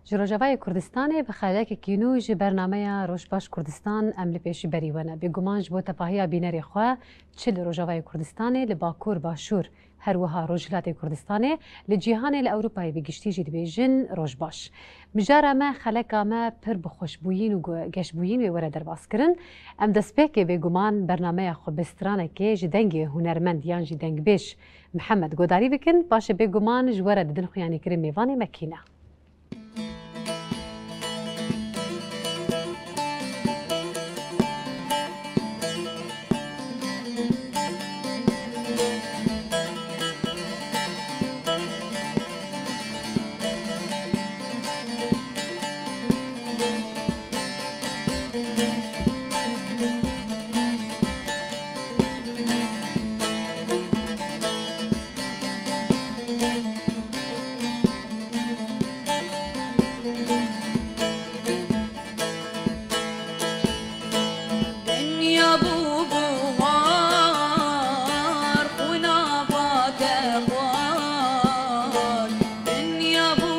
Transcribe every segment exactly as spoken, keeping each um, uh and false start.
Ji Rojavayê Kurdistanê bi xelekekî nû ji bernameya Rojbaş Kurdistan em li pêşî berî we ne. Bêguman ji bo tevahiya bînerê xwe çi li Rojavayê Kurdistanê, li Bakur, Başûr, her wiha Rojhilatê Kurdistanê, li cîhanê, li Ewropayê bi giştî jî dibêjin Rojbaş. Mijara me, xeleka me pir bi xweşbûyîn û gu-, geşbûyîn wê were derbas kirin. Em destpêkê bêguman bernameya xwe bi stranekê ji dengê hunermend yan jî dengbêj Mihemed Godarî bikin, paşê bêguman ji we re didin xuyanîkirin mêvanê me kî ne. Dinya bû buhar, xwina vate xwar. Dinya bû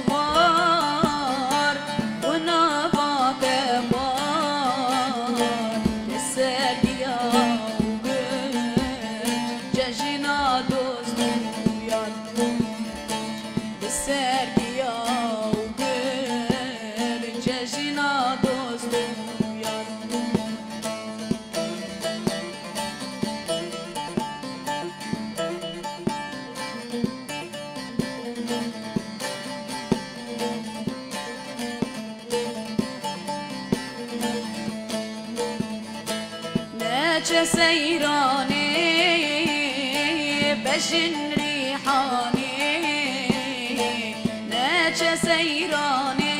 buhar, xwina vate xwar. Li ser giya û gul, cejina dost û yar. Li ser giya û gul, cejina dost û yar. Neçe seyranê bejin rîhanê, neçe seyranê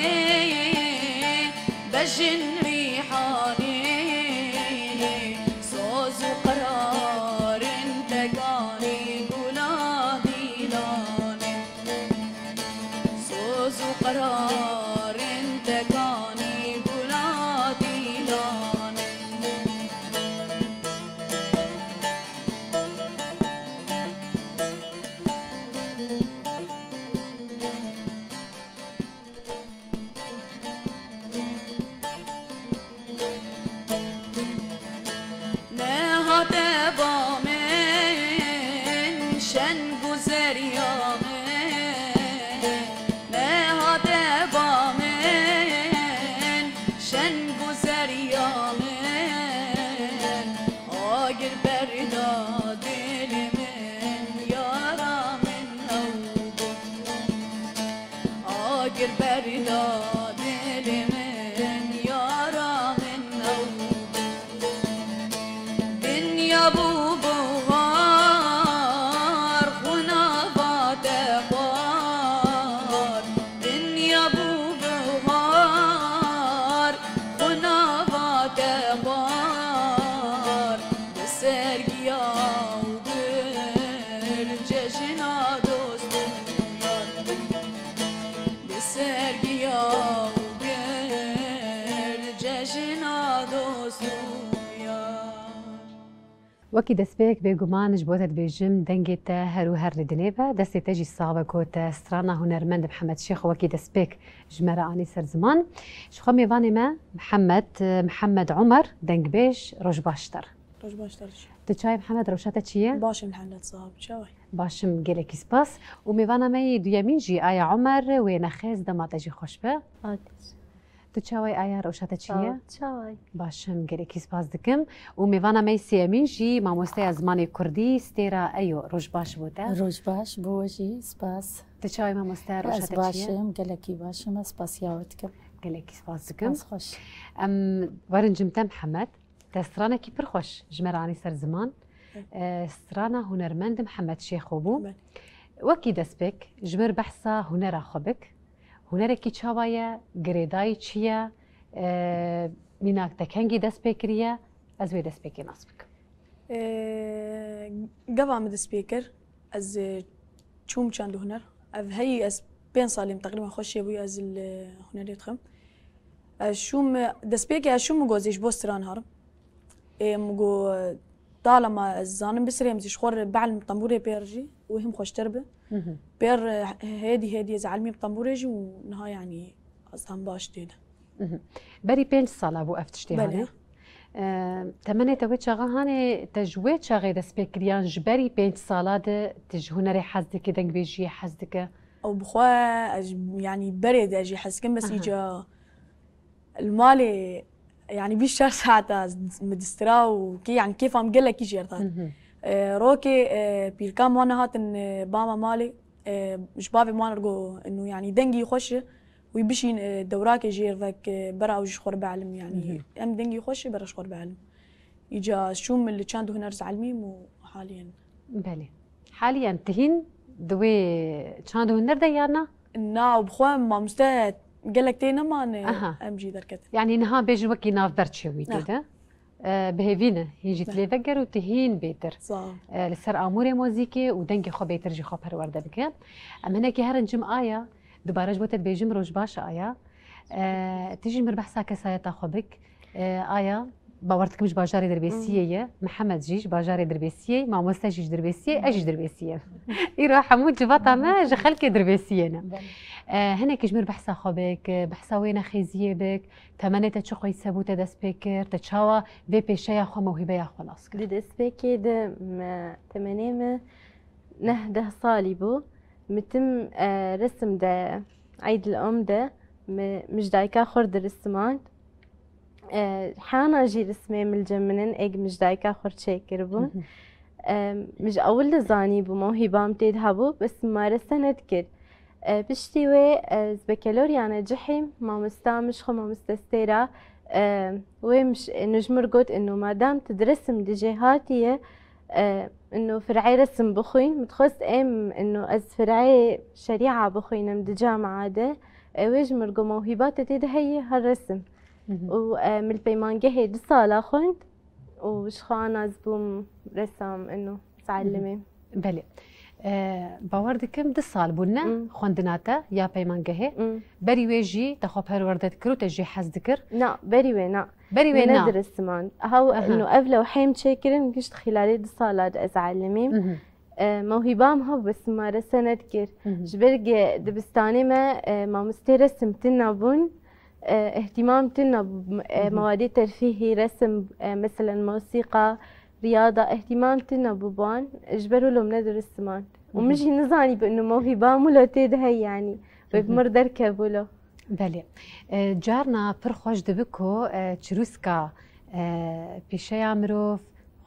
bejin rîhanê, soz û qerarin teganî gula dîlanê. Soz û qerarên tekanî gula dîlanê. Nehate ba min şeng û zerya min, nehate ba min şeng û zerya min, agir berda dilê min, yara min ew bû. Agir berda dilê min, yara min ew bû. Dinya bû buhar, xwina vate xwar. Dinya bû buhar, xwina vate xwar. Li ser giya û gul, cejina dost û yar. Li ser giya û gul, cejina dost û yar. Wekî destpêk bêguman ji bo te dibêjim, dengê te her û her li dinê be, destê te jî sax be ku te strana hunermend Mihemed Şêxo wekî destpêk ji me re anî ser ziman. Ji xwe mêvanê me Mihemed, Mihemed Omer, dengbêj, roj baş te re. Roj baş te re. Tu çawa yî Mihemed, rewşa te çi ye? Baş im, elhamdulillah, sax bî, tu çawa yî? Baş im, gelekî spas. Û mêvana me yê duyemîn jî Aya Omer, wê nexêz dema te jî xweş be. Adîs. Tu çawa yî Aya, rewşa te çi ye? Sağ ol, çawa yî? Baş im, gelekî spas dikim. Û mêvana me yê sêyemîn jî mamosteya zimanê kurdî Stêra Eyo, roj baş bo te. Roj baş bo we jî, spas. Tu çawa yî mamoste, rewşa te çi ye? Ez baş im, gelekî baş im, ez spasiya we dikim. Gelekî spas dikim. Spas, xweş. Em werin cem te Mihemed. Te stranekî pir xweş ji me re anî ser ziman. Hı. E, strana hunermend Mihemed Şêxo bû. Belê. Wekî destpêk ji mir behsa hunera xwe bik. Hunerekî çawa ye? Girêdayî çi ye? E, mînak te kengî dest pê kiriye? Ez wê destpêkê nas bikim. E, gava min dest pê kir. Ez, e, çûm çand û huner. Ev heyî ez pênc salî me teqrîben xweş çêbûye ez li hunerê dixim. Ez çûm, destpêkê ez çûm min got ez ji bo stran herim. Ê, min got, dala ma ez zanim bisirêm, ez ji xwe re behl min tembûrê pê re jî û him xweştir bi. Pêr, e, hêdî hêdî ez elmî bi tembûrê jî û niha, yanî, ez hem baş tê de. Berî pênc sala bû ev tiştê Belê. hane. E, temenê te wê çaxa hane, te ji wê çaxê dest pê kiriyan, ji berî pênc sala de tu ji hunerê hez dike, dengbêjiyê hez dike? Ew bi xwe ez, yanî, berê de jî hez dikim, bes Aha. îca li malê, yanî, bîst çar saeta min distira û kê, yanî, kêfa min gelekî jêr hat. E, rokê, e, pîrka min wana hatin, e, bama malê, e, ji bavê min wana re got, inu, yanî, dengî xweş e, wî bişîn, e, dewrakê jêr vek, e, bera ew ji xwe re bielin, yanî, em dengî xweş e, bera ji xwe re bielin. Îca ez çûm li çand û huner zelmîm û haliyen. Belê. Haliyen tu hîn di wê çand û huner de ya na? Na, û bi xwe mamoste gelek tê neman, e, Aha. em jî derketin. Yanî niha bêjin wekî navber çêwî Na. tê de. E, bi hêvî ne, hîn jî Ne. tu lê veger û tu hîn bêtir. Sağ ol. E, li ser amûrê mozîkê û dengê xwe bêtir jî xwe perwerde bike. Em hinekî herin cim aya, dubare ji bo te dibêjim roj baş aya. E, tu jî mir behsa kesayeta xwe bik. E, aya, bawer dikim ji bajarê Dirbêsiyê ye. Mihemed jî ji bajarê Dirbêsiyê, mamoste jî ji Dirbêsiyê, ez jî ji Dirbêsiyê. Îro hemû civata me ji xelkê Dirbêsiyê ne. Belê. E, hinekî ji mir behsa xwe bik, behsa wê nexêziyê bik, temenê te çi qeys hebû te dest pê kir, te çawa vê pêşeya xwe, mewhîbeya xwe nas kir? Di destpêkê de me, temenê me neh deh salî bû. Min tim, e, resim de, Eyd el-Om de, mi, mij dayika xwe re diristimand. E, hana jî rismê min li cem min in, êg mij dayika xwe re çêkiribûn. Hı hı. E, mij ewil dizanîbû, mewhîbam tê de hebû, bes min marese nedikir. E, piştî wê, e, ez bekeloriyane cihîm, mamosta min ji xwe mamoste Stêra, e, wê min ji, inu ji min re got, inu madam tu di resim de jêhatî ye, e, inu fir'ê resim bixwîn, min dixwest êm, inu ez fir'ê şerîa bixwînim di camia de. E, wê ji min re got, mewhîba te tê de heye, her resim. Hı hı. Û, e, min li peymangehê du sala xwend û ji xwe ana ez bûm resam, inu, Hı hı. zelimê. Belê. E, bawer dikim du sal bûn ne Hmm. xwendina te ya peymangehê. Hmm. Berî wê jî te xwe perwerde dikir û te jê hez dikir? Na, berî wê na. Berî wê Min na. Nedirisiman. Hew, Aha. inu ev lewhê min çêkirin, gişt xîlalê du sala de ez elimîm. Mhm. E, mewhîbam hebû, bes marese nedikir. Mhm. Ji ber ge dibistanê me, e, mamostê resim tune bûn. E, îhtîmam tune bû, e, Mhm. mewedê terfîhî, resim, e, meselen mosîqa, riyada, îhtîmam tune bû ban, ji ber wilo min nedirisiman. Û min Mhm. jî nizanî bi inu mewhîba min lo tê de heye, yanî wê bi Mhm. mir derkevû lo. Belê. E, carna pir xweş dibi ku, e, çirûska, e, pêşeya mirov,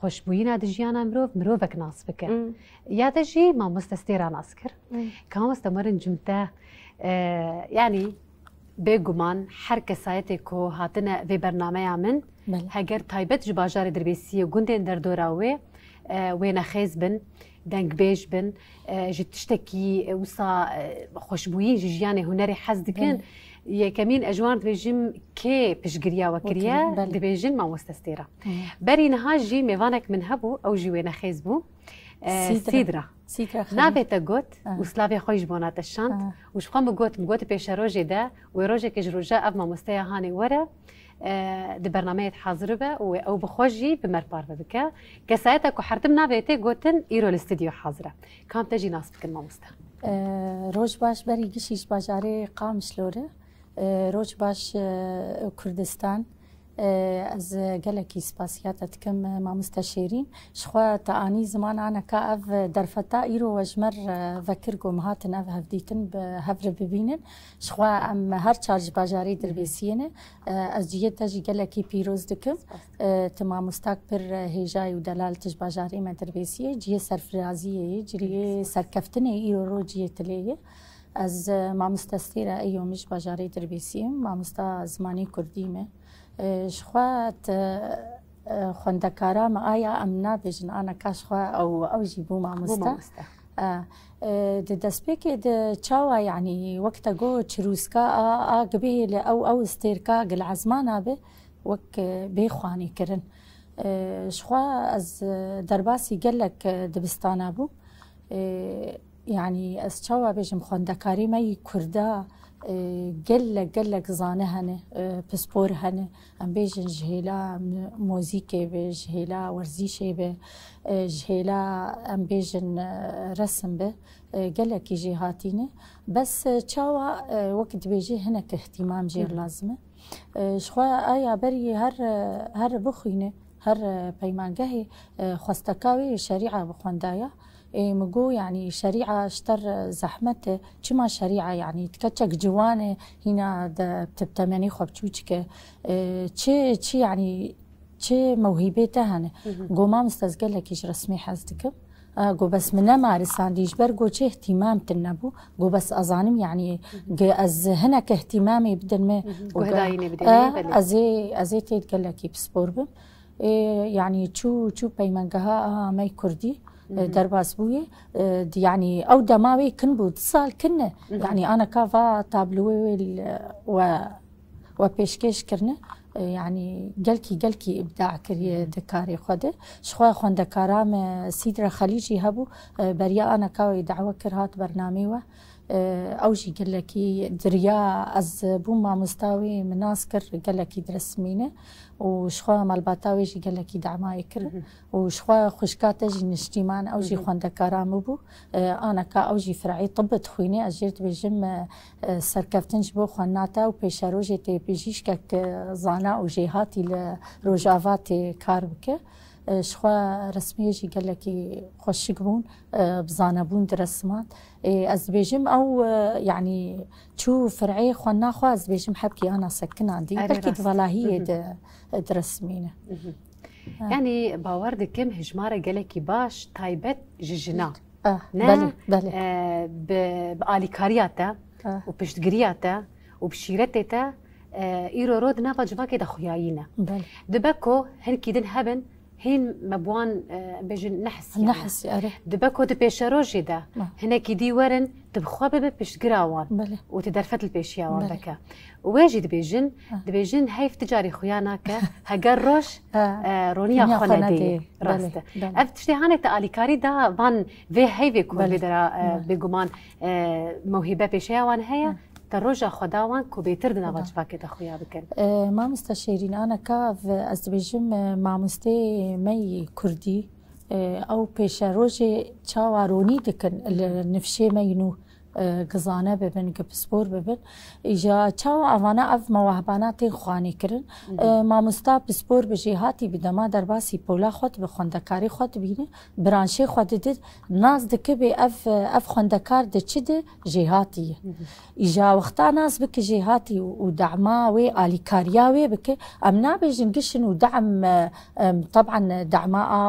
xweşbûyîna di jiyana mirov, mirovek nas bike. Mm. Ya te jî mamoste Stêra nas kir. Mm. Ka mamoste, werin cim te, e, yanî, bêguman her kesayetê ku hatine vê bernameya min, Belê. heger taybet ji bajarê Dirbêsiyê, gundên derdora wê, e, wênexêz bin, dengbêj bin, e, ji tiştekî, e, wisa, e, xweşbûyî ji jiyanê hunerê hez dikin. Belê. Yekemîn ez ji wan dibêjim, kê piştgiriya we kiriye, Belê. dibêjin mamoste Stêra. Hı. Berî niha jî mêvanek min hebû, ew jî wênexêz bû. E, Sîdra. Sîdra. Sîdra Xelîl. Navê te got Ha. û slavê xwe ji bona te şand Ha. û ji xwe min got, min got pêşerojê de wê rojekê ji roja ev mamosteya hanê were, e, di bernameyê de hazir bibe û wê ew bi xwe jî bi me re parve bike. Kesayeta ku hertim navê tê gotin îro li stûdyo hazir e. Kam te jî nas bikin mamoste. E, roj baş, berî gişî ji bajarê Qamişlo re. E, roj baş, e, Kurdistan. E, ez gelekî spasiya te dikim, e, mamoste Şêrîn. Ji xwe te anî ziman aneka ev derfeta îro we ji me re, e, vekir ku em hatin ev hevdîtin bi hev re bibînin. Ji xwe em her çar ji bajarê Dirbêsiyê ne. E, ez cihê te jî gelekî pîroz dikim. Spas. E, tu mamostak pir, e, hêja yî û delal tu ji bajarê me Dirbêsiyê. Cihê serfiraziyê yê, cihê Spas. serkeftinê îro rojiyê tu lê yê. Ez, e, mamoste Stêra Eyûmî ji bajarê Dirbêsiyê im, mamosta zimanê kurdî me. E, ji xwe te, e, xwendekara me aya em nabêjin, aneka ji xwe ew, ew jî bû mamoste. Bû mamoste. E, e, di destpêkê de çawa, yanî wek te got çirûska a, a gibihê li ew, ew stêrka gil ezmana be, wek, e, bê xwanî kirin. E, ji xwe ez, e, derbasî gelek, e, dibistana bûm. E, Yanî ez çawa bêjim, xwendekarê me yî kurda e, gelek, gelek zane hene, e, pispor hene. Em bêjin ji hêla m-, muzîkê be, ji hêla werzîşê be, e, ji hêla em bêjin, e, resim be, e, gelekî jê hatîne. Bes, e, çawa, e, wek dibêjî hinek îhtîmam jê Hı hı. lazim e. E, ji xwe aya berî her, e, her bixwîne, her, e, peymangehê, e, xwesteka wê şerîa bi xwendaya. Ê, min got, yanî şerîa ji te re zehmet e. Çima şerîa, yanî ti keçek ciwan e, hîna de ti bi temenê xwe biçûçik e. E, çi, çi, yanî çi mewhîbê te hene? Hı hı. Got, mamoste, ez gelekî ji resmê hez dikim. E, got, bes min nemarisandî, ji ber got çi îhtîmam tune nebû. Got, bes ez zanim, yanî Hı hı. ge-, ez hinek îhtîmamê bidin me. Hı hı. Got, Guhdarînê bidin e, me, belê. Ez ê, ez ê tê gelekî pispor bim. Ê, yanî çû, çû peymangeha a me kurdî, Hı hı. e, derbas bûye. E, di-, yanî ew dema wê kin bû, du sal kin e. Hı hı. Yanî aneka va tabloyê wê li-, we, we pêşkêş kirine. E, yanî gelkî, gelkî îbda kiriye Hı hı. di karê xwe de. Ji xwe xwendekara me Sîdra Xelîl jî hebû. E, beriya aneka wê dawe kir hat bernameyê we. E, ew jî gelekî diriya ez bûm mamosta wê min nas kir, gelekî diresmîne û ji xwe malbata wê jî gelekî damayê kirin Hı hı. û ji xwe xwişka te jî niştîman, ew jî Hı hı. xwendekara min bû. E, aneka ew jî fir'î tibb dixwîne, ez jê dibêjim, e, e, serkeftin ji bo xwendina te û pêşerojê tê bijîşkek, e, zana û jêhatî li Rojava tê kar bike. E, ji xwe resmiyê jî gelekî xweşik bûn, e, bi zanebûn diresiman. E, ez dibêjim ew, e, yanî çû fir'ê xwendina xwe, ez dibêjim hebkî ana sekinandî. Erê Belkî di rast. velahiyê Hı hı. de, e, diresmîne. Hı hı. Ha. Yanî bawer dikim hejmara gelekî baş taybet ji jina. Ah, Ne, belê, belê. e, bi, bi alîkariya te Ah. û piştgiriya te û bi şîretê te, e, îro ro di nava civakê de xuyayî ne. Belê. Dibe ku hinkî din hebin, hîn me bi wan, e, em bêjin, nehisiyan. Nehis, erê. Dibe ku di pêşerojê de Ah. hinekî dî werin, tu bi xwe bibe piştgira wan Belê. û tu derfet li pêşiya wan Belê. veke. Û wê jî dibêjin, Ah. dibêjin heyv tu carî xuya nake, heger roj, Ah. e, roniya Roniya xwe xwe nedê. nedê. Rast Belê, e. belê. Ev tiştê hanê te alîkarî da van vê heyvê ku Belê. vê dera, e, Belê. bêguman, e, mewhîbe pêşeya wan heye. Ah. Te roja xwe da wan ku bêtir di nava Da. civakê de xuya bikin. E, mamoste Şêrîn, aneka v-, ez dibêjim, e, mamosteyê me yî kurdî, e, ew pêşerojê çawa ronî dikin li nifşê me yî nû, e, gizane bibin, gi pispor bibin. Îja çawa evana ev mewahibana tên xwanî kirin. Hı hı. E, mamosta pispor bi jêhatî bi dema derbasî pola xwe dibe, xwendekarê xwe dibîne, branşê xwe dide, nas dike bê ev, ev xwendekar di çi de jêhatî ye. Hı hı. Îja wexta nas bike jêhatî û, û dema wê alîkariya wê bike, em nabêjin gişin û dem, e, em, teban dema a,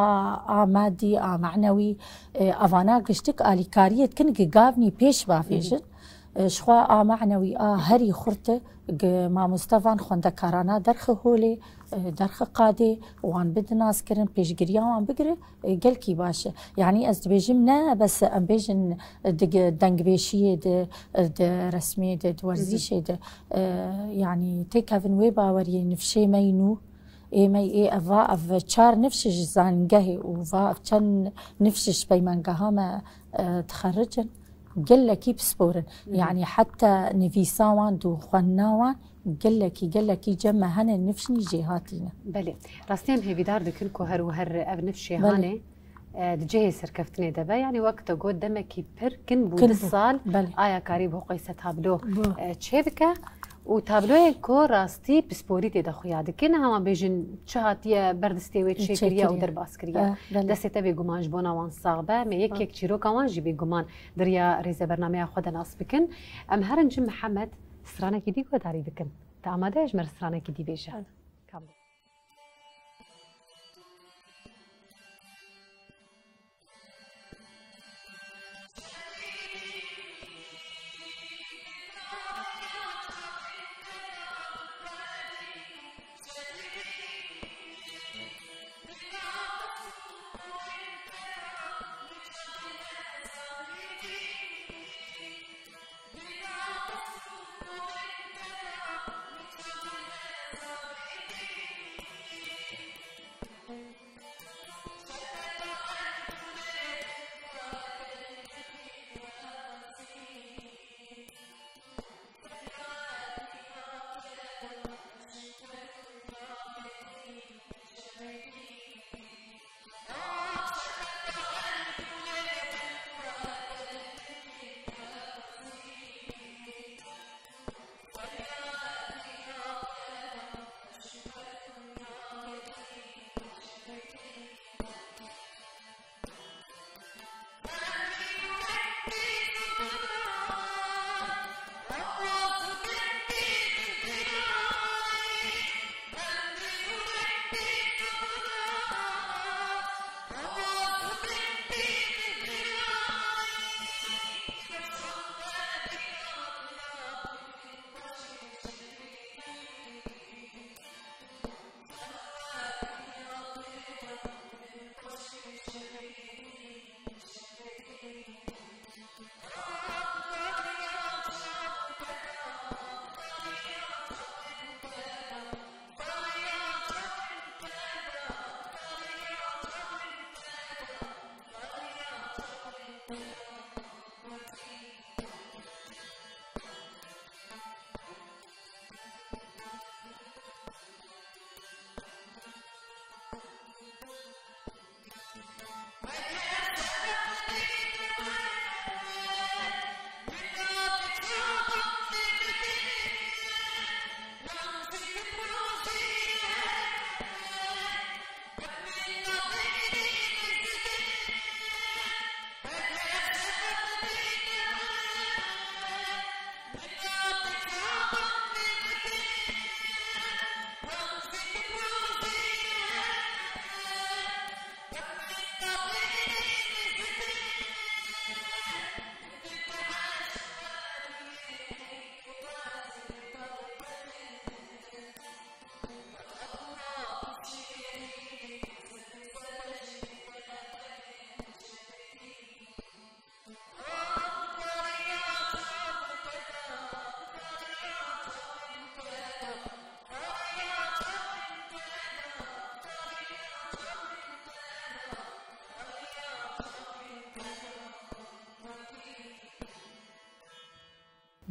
a madî, a manewî, e, evana giştik alîkariyê dikin gi gavnî pêş bavêjin. Hı hı. E, ji xwe a manewî a herî xurt e, gi mamoste van xwendekarana derxe holê, e, derxe qadê, wan bide naskirin, pêşgiriya wan bigire, e, gelkî baş e. Yanî ez dibêjim ne bes em bêjin, e, di ge-, dengbêşiyê de, e, di resmê de, di werzîşê de, e, yanî têkevin wê baweriyê nifşê me yî nû, ê me yî ê eva ev çar nifş ji zanîngehê û va ev çend nifş ji peymangeha me, e, dixericin. Gelekî pispor in. Hı hı. Yanî heta nivîsa wan, dûxwendina wan, gelekî, gelekî cem me hene nifşnî jêhatî ne. Belê. Rastî em hêvîdar dikin ku her û her ev nifşê Belê. hanê, e, di cihê serkeftinê de be. Yanî wek te got demekî pir kin bû, Kin du bû. sal Belê. aya karî bû qeyse tablo, Bû. e, çê bike. Û tabloyên ku rastî pisporî tê de xuya dikin, hema bêjin çi hatiye ber destê wê çêkiriye û Çêkiriye. derbas kiriye. Eh, belê. Destê te bêguman ji bona wan sax be. Me yek Ah. yek çîroka wan jî bêguman di riya rêze bernameya xwe de nas bikin. Em herin cem Mihemed stranekî dî guhdarî bikin. Te amade ye ji me re stranekî dî bêje? Hadi. Kam be?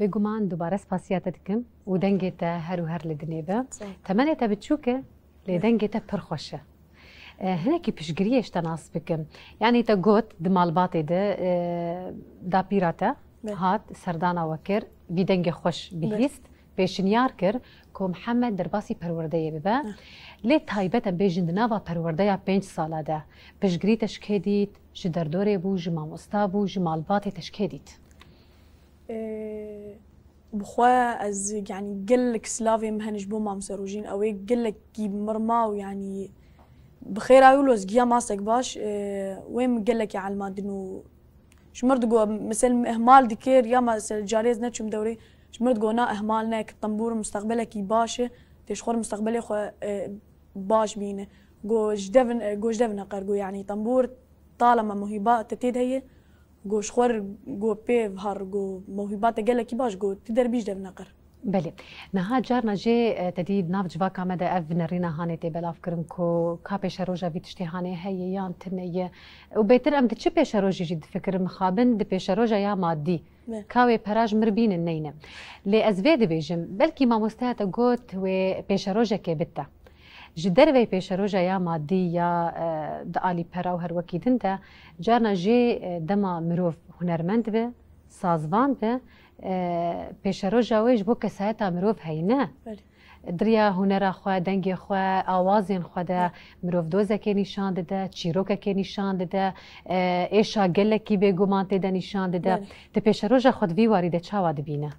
Bêguman dubare spasiya te dikim û dengê te her û her li dinê be. Sağ ol. Temenê te biçûk e, lê dengê te pir xweş e. E, hinekî piştgiriyê ji te nas bikim. Yanî te got di malbatê de, e, dapîra te Be. hat, serdana we kir, vî dengê xweş Be. bihîst, pêşinyar kir ku Mihemed derbasî perwerdeyê bibe. Heh. Lê taybet em bêjin di nava perwerdeya pênc sala de piştgirî te ji kê dît, ji derdorê bû, ji mamosta bû, ji malbatê te ji kê dît? Ee, bi xwe ez, yanî, gelek silavê min hene ji bo Mamoste Rojîn. Ew ê gelekî mirma û, yanî, bi xêra wilo ez giya masek baş, ee, wê min gelekî elmandin û ji mir digo, mesela, min ihmal dikir ya, mesela, carê ez neçûm dewrê, ji mir digo, na, ihmal neke, tembûr mustaqbelekî baş e, tê ji xwe re mustaqbelê xwe, ee, baş bîne. Go ji devin, ee, go ji devin heqer, go, yanî, tembûr talema muhîba te tê de heye, Go ji xwe re, go pê har, go mewhîba te gelekî baş, go tu derbî ji dev neqir. Belê. Niha carna jê, e, te dî nav civaka me de ev nerîna hanê tê belavkirin ku ka pêşeroja vî tiştê hanê heye yan tune ye. Û bêtir em di çi pêşerojê jî difikirin mixabin, di pêşeroja ya madî. Be. Ka wê pera ji mir bînin neyne. Lê ez vê dibêjim, belkî mamosteya te got wê pêşerojekê bite. Ji dervey pêşeroja ya madî ya, e, di alî pera û her wekî din de, carna jê, e, dema mirov hunermend be, sazvan be, e, pêşeroja wê ji bo kesayeta mirov heyne. Belê. Di riya hunera xwe, dengê xwe, awazên xwe de Belê. mirov dozekê nîşan dide, çîrokekê nîşan dide, e, êşa gelekî bêguman tê de nîşan dide. Belê. Di pêşeroja xwe di vî warî de çawa dibîne?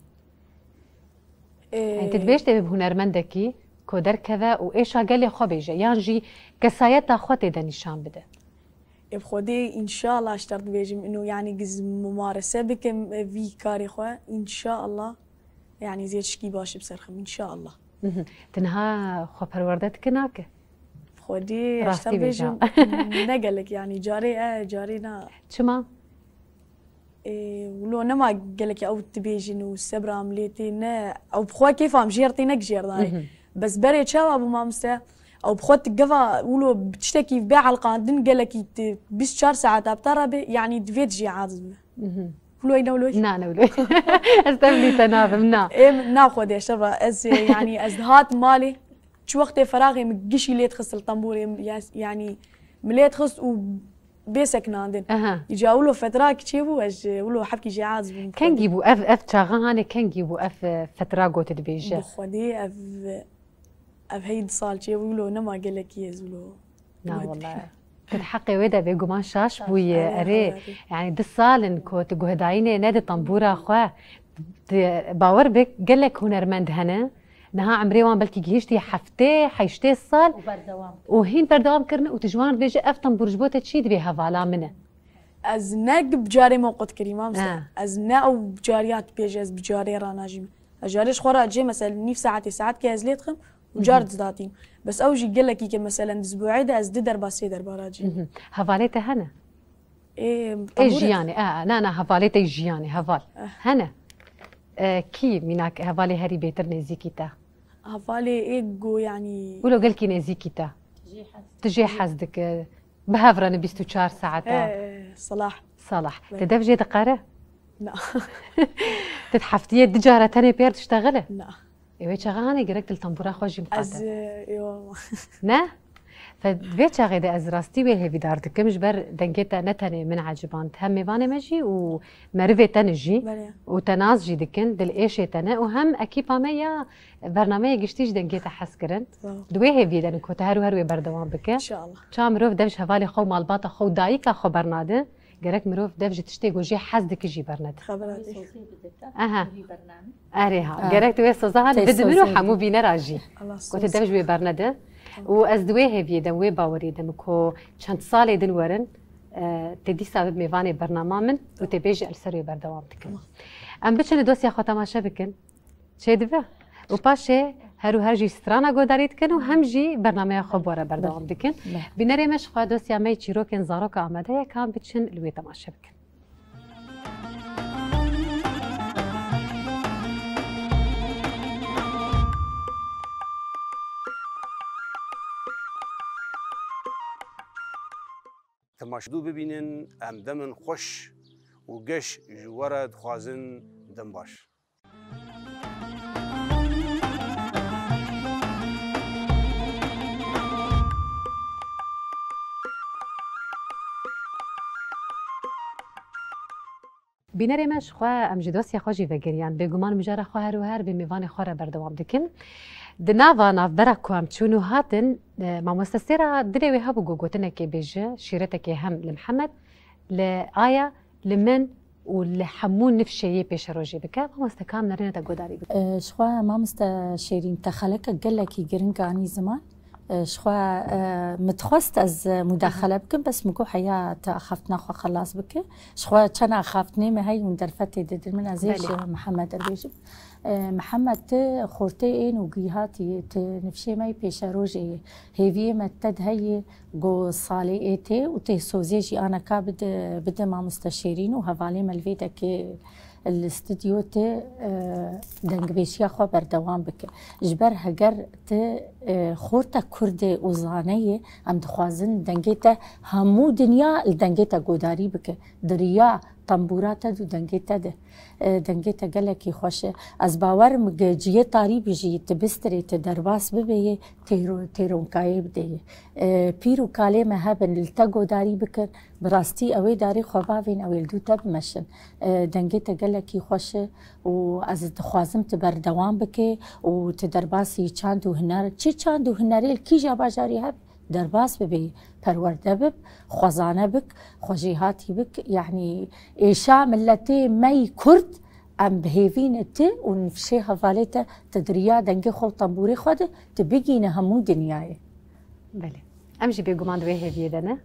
Ee, Yanî tu dibêjî dê bib hunermendekî ku derkeve û êşa gelê xwe bêje, yan jî kesayeta xwe tê de nîşan bide? Ê, bi Xwedê, înşallah, ji te re dibêjim, ino, yanî, giz mumarese bikim, e, vî karê xwe, înşallah, yanî, zêr tişkî baş bi ser xim, înşallah. Mhm. Tu niha xwe perwerde dike nake? Bi Xwedê, ji te Rastî re bêje. bêjim, ne gelek, yanî, carê e, carê na. Çima? Ê, wilo nema gelekî ew dibêjin û sebra em lê tê, ne, ew bi xwe kêfa em jêr tê, ne jêr dayê. Mhm. Bes berê çawa bû mamoste? Ew bi xwe ti geva wilo bi tiştekî bê elqandin gelekî ti bîst çar saet aptara bê, yanî divê dijî aciz be. Mhm. Wilo ne wilo? Na, ne wilo. Ez tevlî te nabim, na. Ê, na xwe de şeva. Ez, e, yanî ez dihat malê, çi wextê feraxê min gişî lê dixist li tembûrê, ya-, yanî min lê dixist û bê sekinandin. Aha. Îca wilo fetra ki çêbû, ez ji wilo hevkî jê aciz bûm. Kengî bû ev, ev çaxa hanê kengî bû ev, e, fetra got dibêje? Bi Xwedê ev, ev hey di sal çêbû, wilo nema gelekî ez wilo. Na, wilo wele. Tu di heqê wê de bêguman şaş Şaş, bûye, erê, erê, erê. Yanî du sal in ku tu guhdayînê ne di tembûra xwe. Di, bawer bik, gelek hunermend hene. Niha emrê wan belkî gihiştî heftê, heştê sal. Û berdewam. Û hîn berdewam kirine û tu ji wan re dibêje, ev tembûr ji bo te çi dibê, hevala min e. Ez ne bi carê me qut kirî, mamoste. Ha. Ez ne ew cariya tu bêje, ez bi carê ranajîm. Ez carê ji xwe re cê, mesela, nîv saetê, saetkê ez lê dixim û car Mhm. didatîm. Bes ew jî gelekî ke, mesela, di zibûê de ez du derba, sê derba racîm. Mhm. Hevalê te hene? Ê, Ê tembûrê. jiyanê, e, e, na, na, hevalê te jiyanê, heval. Eh. Hene? E, kî mînak hevalê herî bêtir nêzîkî te? Hevalê ê go, yanî Wilo gelkî nêzîkî te? Jê hez. Tu jê hez dike? Bi hev re ne bîst û çar saeta? He, Salah. Salah. Evet. Te dev jê diqere? Na. Tu heftiyê du cara tenê pêr diştexile? Na. Ê, wê çaxa hanê gerek tu li tembûra xwe jî miqate. Ez, e, yo. Ne? Fe, vê çaxê de ez rastî wê hêvîdar dikim, ji ber dengê te ne tenê min eciband, hem mêvanê me jî û merivê te ne jî Belê. û te nas jî dikin, dil êşê te ne û hem ekîpa me ya bernameyê giştî ji dengê te hez kirin. Sağ ol. Di wê hêviyê de ne ku te her û her wê berdewam bike. İnşallah. Ça mirov dev ji hevalê xwe û malbata xwe û dayika xwe bernade, Gerek mirov dev ji tiştê ku jê hez dike jî bernede. Xebera Wê te. sozê bide te, Aha. Wî bername. Erê ha. Ha. Gerek tu wê soza han Tê bidibin û sozê hemû bide. bînera jî. Allah Ku tu soz. dev ji wê bernede. Tamam. Û ez di wê hêviyê de, wê baweriyê de me ku çend salê din werin, e, tê dîsa bib mêvanê bernama min û tê bêjî ez li ser wê berdewam dikim. Tamam. Em biçin li dosya xwe temaşe bikin. Çêdibe. Û paşê her û her jî strana godarî dikin û hem jî bernameya xwe bi we re berdewam Belê. dikin. Belê. Bînerê me ji xwe dosya me yê çîrokên zaroka amade ye, ka em biçin li wê temaşe bikin. Temaşedû bibînin, em demin xweş û geş ji we re dixwazin, dem baş. Bînerê me, ji xwe em ji dostya xwe jî vegeriyan. Bêguman mijara xwe her û her bi mêvanê xwe re berdewam dikin. Di nava navbera ku em çûn û hatin, e, mamoste Sêra dilê wê hebû ku gotinekê bêje, şîretekê hem li Mihemed, li Aya, li min û li hemû nifşê yê pêşerojê bike. Mamoste, ka em nerêne te godarî bikin. E, ji xwe mamoste Şêrîn, te xeleke gelekî giring anî ziman. E, ji xwe, e, min dixwest ez mudaxele bikim, bes min got heya te axaftina xwe xelas bike. Ji xwe çend axaftinê me heye hûn derfetê didin min, ez ê Belê. ji Mihemed re bêjim. E, Mihemed, tu xortê ên û gîhatî, tu nifşê me yê pêşerojê yê. Hêviyê me te de heye, go salê ê tê û tê sozê jî aneka bide, bide mamoste Şêrîn û hevalê me li vê dekê li stûdyo tê, e, dengbêjiya xwe berdewam bike. Ji ber heger tu, e, xorta Kurd ê û zane yê, em dixwazin dengê te hemû dinya li dengê te godarî bike. Di riya tembûra te de û dengê te de. E, dengê te gelekî xweş e. Ez bawer im ge cihê tarî bijî, tu bistirê, tu derbas bibê yê, têro-, têronkayê bidê yê. E, pîr û kalê me hebin, li te godarî bikin. Bi rastî ew ê darê xwe bavên, ew ê li dû te bimeşin. E, dengê te gelekî xweş e û ez dixwazim tu berdewam bikê û tu derbasî çand û huner, çi çand û hunerê li kîja bajarî heb, derbas bibê, perwerde bib, xwezane bik, xwejêhatî bik. Yanî êşa miletê me yî Kurd, em bi hêvî ne tu û nifşê hevalê te, tu di riya dengê xwe û tembûrê xwe de, tu bigîne hemû dinyayê. Belê. Em jî bêguman di wê hêviyê de ne.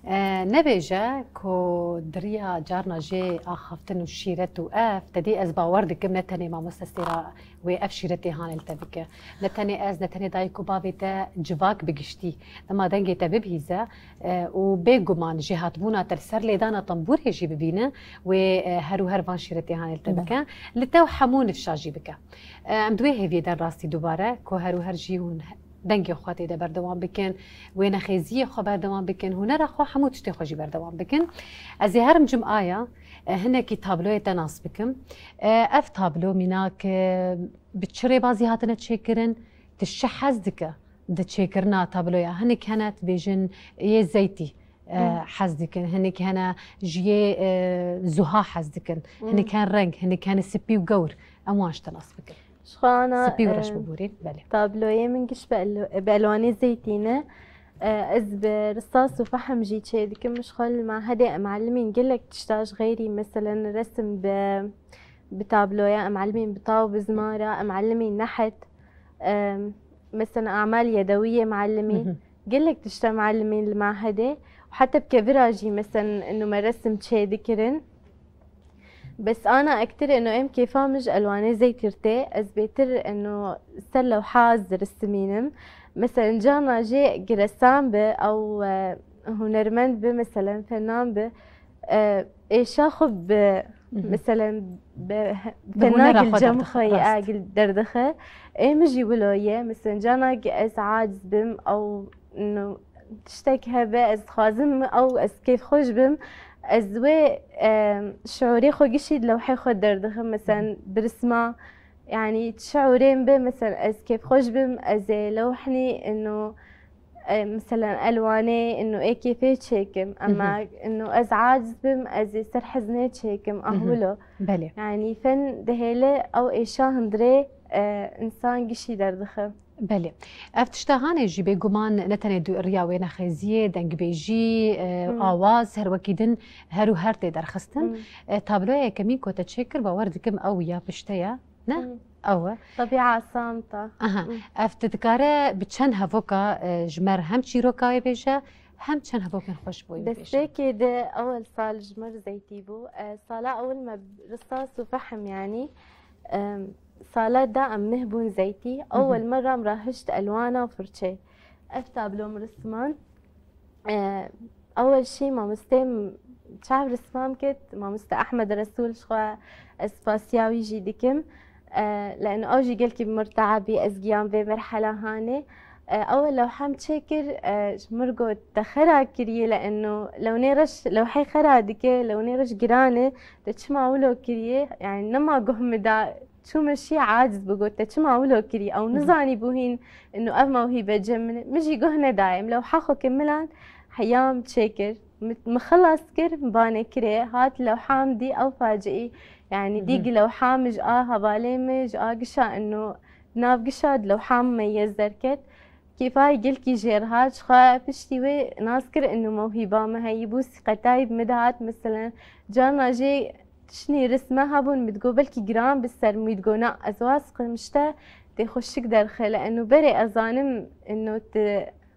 E, nebêje ku di riya carna jê axaftin û şîret û ev, te dî ez bawer dikim ne tenê mamoste Sêra wê ev şîretê hanê li te bike. Ne tenê ez, ne tenê dayik û bavê te civak bi giştî. Dema dengê te bibihîze, e, û bêguman jêhatbûna te li ser lêdana tembûrê jî bibîne, wê, e, her û her van şîretê hanê li te Belê. bike. Li te û hemû nifşa jî bike. E, em di wê hêviyê de rastî dubare ku her û her jî hûn dengê xwe tê de berdewam bikin, wê nexêziyê xwe berdewam bikin, hunera xwe, hemû tiştê xwe jî berdewam bikin. Ez ê herim cim aya, e, hinekî tabloyê te nas bikim. E, ev tablo mînak, e, bi çi rêbazî hatine çêkirin, tu çi hez dike di çêkirina tabloya? Hinek hene dibêjin yê zeytî, e, Hmm. hez dikin, hinek hene ji yê, e, zuha hez dikin, Hmm. hinek hene reng, hinek hene spî û gewr. Em wan ji te nas bikin. Ji xwe ana, Spî û reş e, biborîn, belê. tabloyê min giş bi elo-, bi elwanê zeytî ne. E, ez bi risas û fehm jî çê dikim. Ji xwe li mahedê em elimîn gelek tişta ji xêrî, meselen resim bi, bi tabloya, em elimîn bi taw bi zimara, em elimîn nehet. E, mesela amal yedewiyê em elimîn. Mhm. Gelek tişta em elimîn li mahedê. Heta bi kevira jî, meselen, inu me resim çê dikirin. Bes ana ektir eno em kêfa min ji elwanê zeytir tê, ez bêtir eno ser lewha ez dirisimînim. Mesela carna jê giresan bi ew, e, hunermend bi, mesela fenan bi, e, êşa xwe bi, Mhm. mesela bi, Bi fenak hunera li xwe cem derdixe, xwe rast. ya gil derdixe. Ê min jî wilo ye, mesela carna ez aciz bim ew no, tiştek hebe, ez dixwazim ew ez kêfxweş bim, ez wê, e, şiûrê xwe gişî di lewhê xwe derdixim. Meselen, birisma, yanî şiûrê min be, meselen, ez kêfxweş bim, ez ê lewhnî, ino, e, meselen, elwanê, ino ê kêfê çêkim. Ama, Mhm. ino ez aciz bim, ez ê ser heznê çêkim. Mhm. Ahwilo. Belê. Yanî fen dihêle ew êşa hundirê, e, însan gişî derdixim. Belê. Ev tişta hanê jî bêguman ne tenê du-, riya wê nexêziyê, dengbêjî, e, Hmm. awaz, her wekî din her û her tê derxistin. Hmm. E, tabloya yekemîn ku te çêkir, bawer dikim ew ya pişte ye, ne? Hmm. Ew e. Tebîa samta. Aha. Hmm. Ev tu dikare bi çend hevoka, e, ji me re hem çîroka wê bêje, hem çend hevokên xwe ji bo wê bêje. Destpêkê de ewel sal ji me re zeytî bû. E, sala ewil me risas û fehm, yanî, e, Sala da em mih bûn zeytî. Hı hı. Ewel me ram rahişt elwana firçe. Ev tablo min risman. E, ewel şî mamostê m-, çav rismam kit, mamoste Ehmed Resûl, ji xwe ez spasiya wî jî dikim. E, leno ew jî gelkî bi mir teabî ez giyan vê merhela hanê. E, ewel lewhem çêkir, e, ji mir got, te xera kiriye, leno lewnê reş, lewhê xera dike, lewnê reş giran e, te çima wilo kiriye? Yani nema guh min da, çûme şî aciz bi, got, te çima wilo kirî? Ew Hı hı. nizanî bû hîn ino ev mewhîbe cem min e. Min jî guh nedayê. Em lewha xwe kimilan heyam çêkir. Min, min xilas kir, min banê kirê, hat lewha min dî ew faciî. Yanî dî lewha min ji a hevalê min, ji a gişa ino, nav gişa di lewha min meyez derket. Kêfa gelkî jêr hat, ji xwe piştî wê nas kir ino mewhîba min heyî bû, sîqetayî bi min de hat, meselen, carna jê tiştî risme hebûn, min digot belkî giran bi ser min, wî digot na, ez wasiqim ji te, tê xweşik derxê li eno berê ez zanim eno tu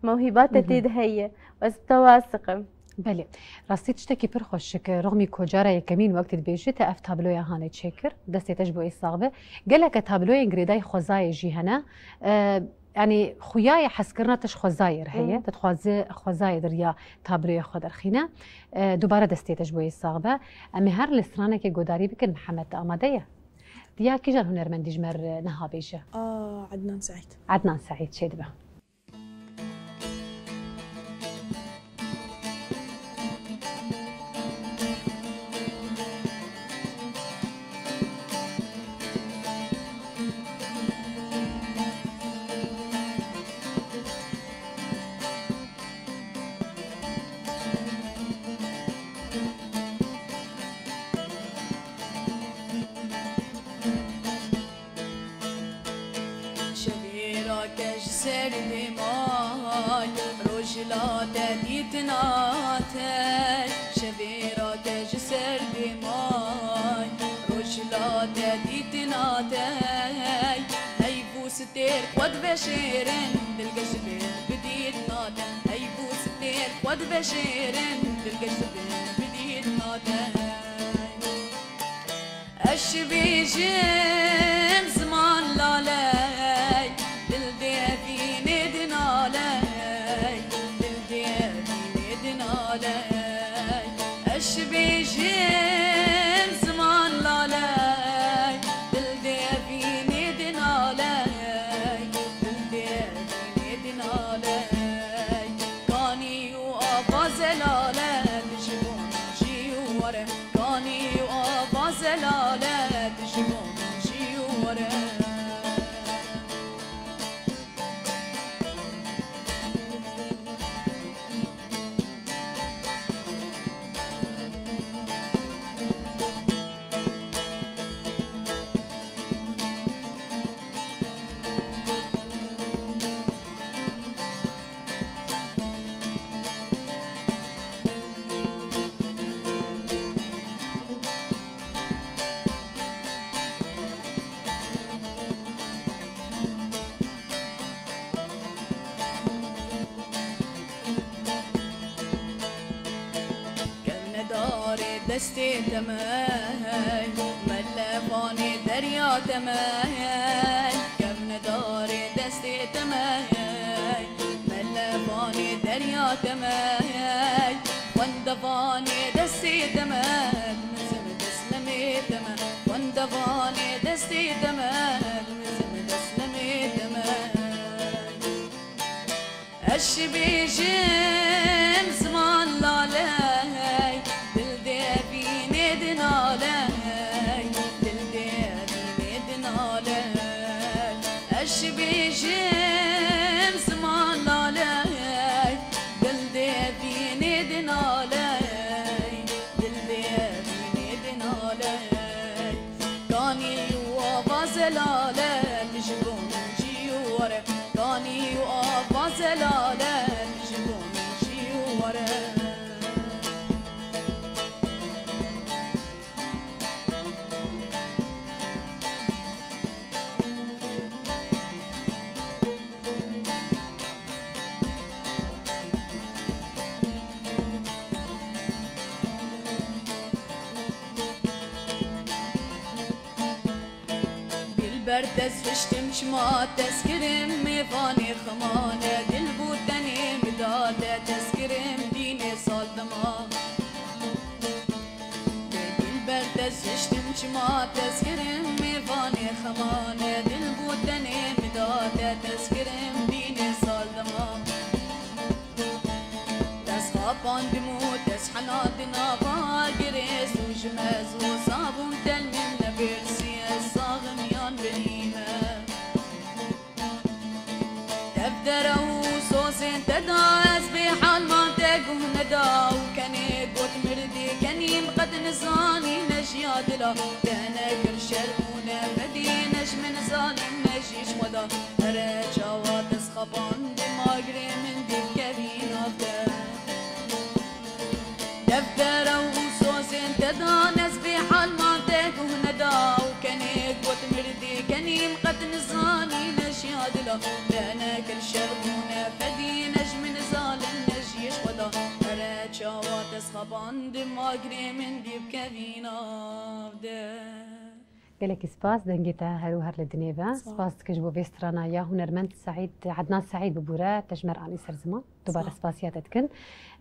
mewhîba te tê de heye, ez bi te wasiqim. Belê. Rastî tiştekî pir xweşik e. Roxmî, ku cara yekemîn wek tu dibêjî, te ev tabloya hanê çêkir. Destê te ji bo ê sax be. Geleke tabloyên girêdayî xwezayê jî hene. E, yanî xuya ye hezkirina te ji xwezayê re heye. Te dixwaze xwezayê de riya tabloya xwe derxîne. E, dubare destê te ji bo ê sax be. Em ê her li stranekê godarî bikin. Mihemed, te amade ye? Diya kîjan hunermendî ji me re niha bêje? A, Ednan Seîd. Ednan Seîd çêdibe. Şevêrake ji ser dê may, roj la te dîtina te. Şevêrake ji ser dê may, roj la te dîtina te. Hey bû stêr xwe diveşêrin, dilgeş dibê bi dîtina te. Hey bû stêr xwe diveşêrin, dilgeş dibê bi dîtina te. Ez bêjim ziman laley, dil dê vînê dinaley, dil dê vînê dinaley. Ez bêjim ziman laley, dil dê vînê dinaley, dil dê vînê dinaley. Kanî û ava zelale, ji bo min jî û were. Kanî û ava zelale, ji bo min jî û were. Kevne darê destê te me hey, melevanê derya te me hey. Kevne darê destê te me hey, melevanê derya te me hey. Xwendevanê destê te me, dimizim deslemê te me. Xwendevanê destê te me, dimizim deslemê te me. Ez bêjim ziman laley, dil dê vînê dinaley, dil dê vînê dinaley. Ez bêjim ziman laley, dil dê vînê dinaley, dil dê vînê dinaley. Kanî û ava zelale, ji bo min jî û were. Kanî û ava zelale, ji bo min jî û were. Dilber, te ez hiştim çima, te ez kirim mêvanê xemane, dil bû tenê min da te, te ez kirim dînê sal dema. Dilber, te ez hiştim çima, te ez kirim mêvanê xemane, dil bû tenê min da te, te ez kirim dînê sal dema. Te ez xapandim û te ez hela di nava girê, zû ji me zû zabûn tel min nebirsî, ez saxim yan binî me. Tev dere û sozên te da, ez bê hal man te guh neda û kenê Qed nizanî ne ji ya dila te nekir şer û ne fedî ne ji min zalim ne jî ji xwe da. Here çawa te xapand ma girê min dî bikevî nav te. Deftera û sozên te dan ez bê hal man te guh neda û kenê got mirdî kenîm qet nizanî ne ji ya dila te nekir şer bû ne fedî ne ji min zalim ne jî ji xwe da. Here çawa te xapand ma girê min dî bikevî nav de. Gelekî spas, dengê te her û her li dinê be. Spas. Spas dikim ji bo vê strana ya hunermend Seîd, Ednan Seîd bibûre, te ji me re anî ser ziman. Dubare Spas. spasiya te dikin.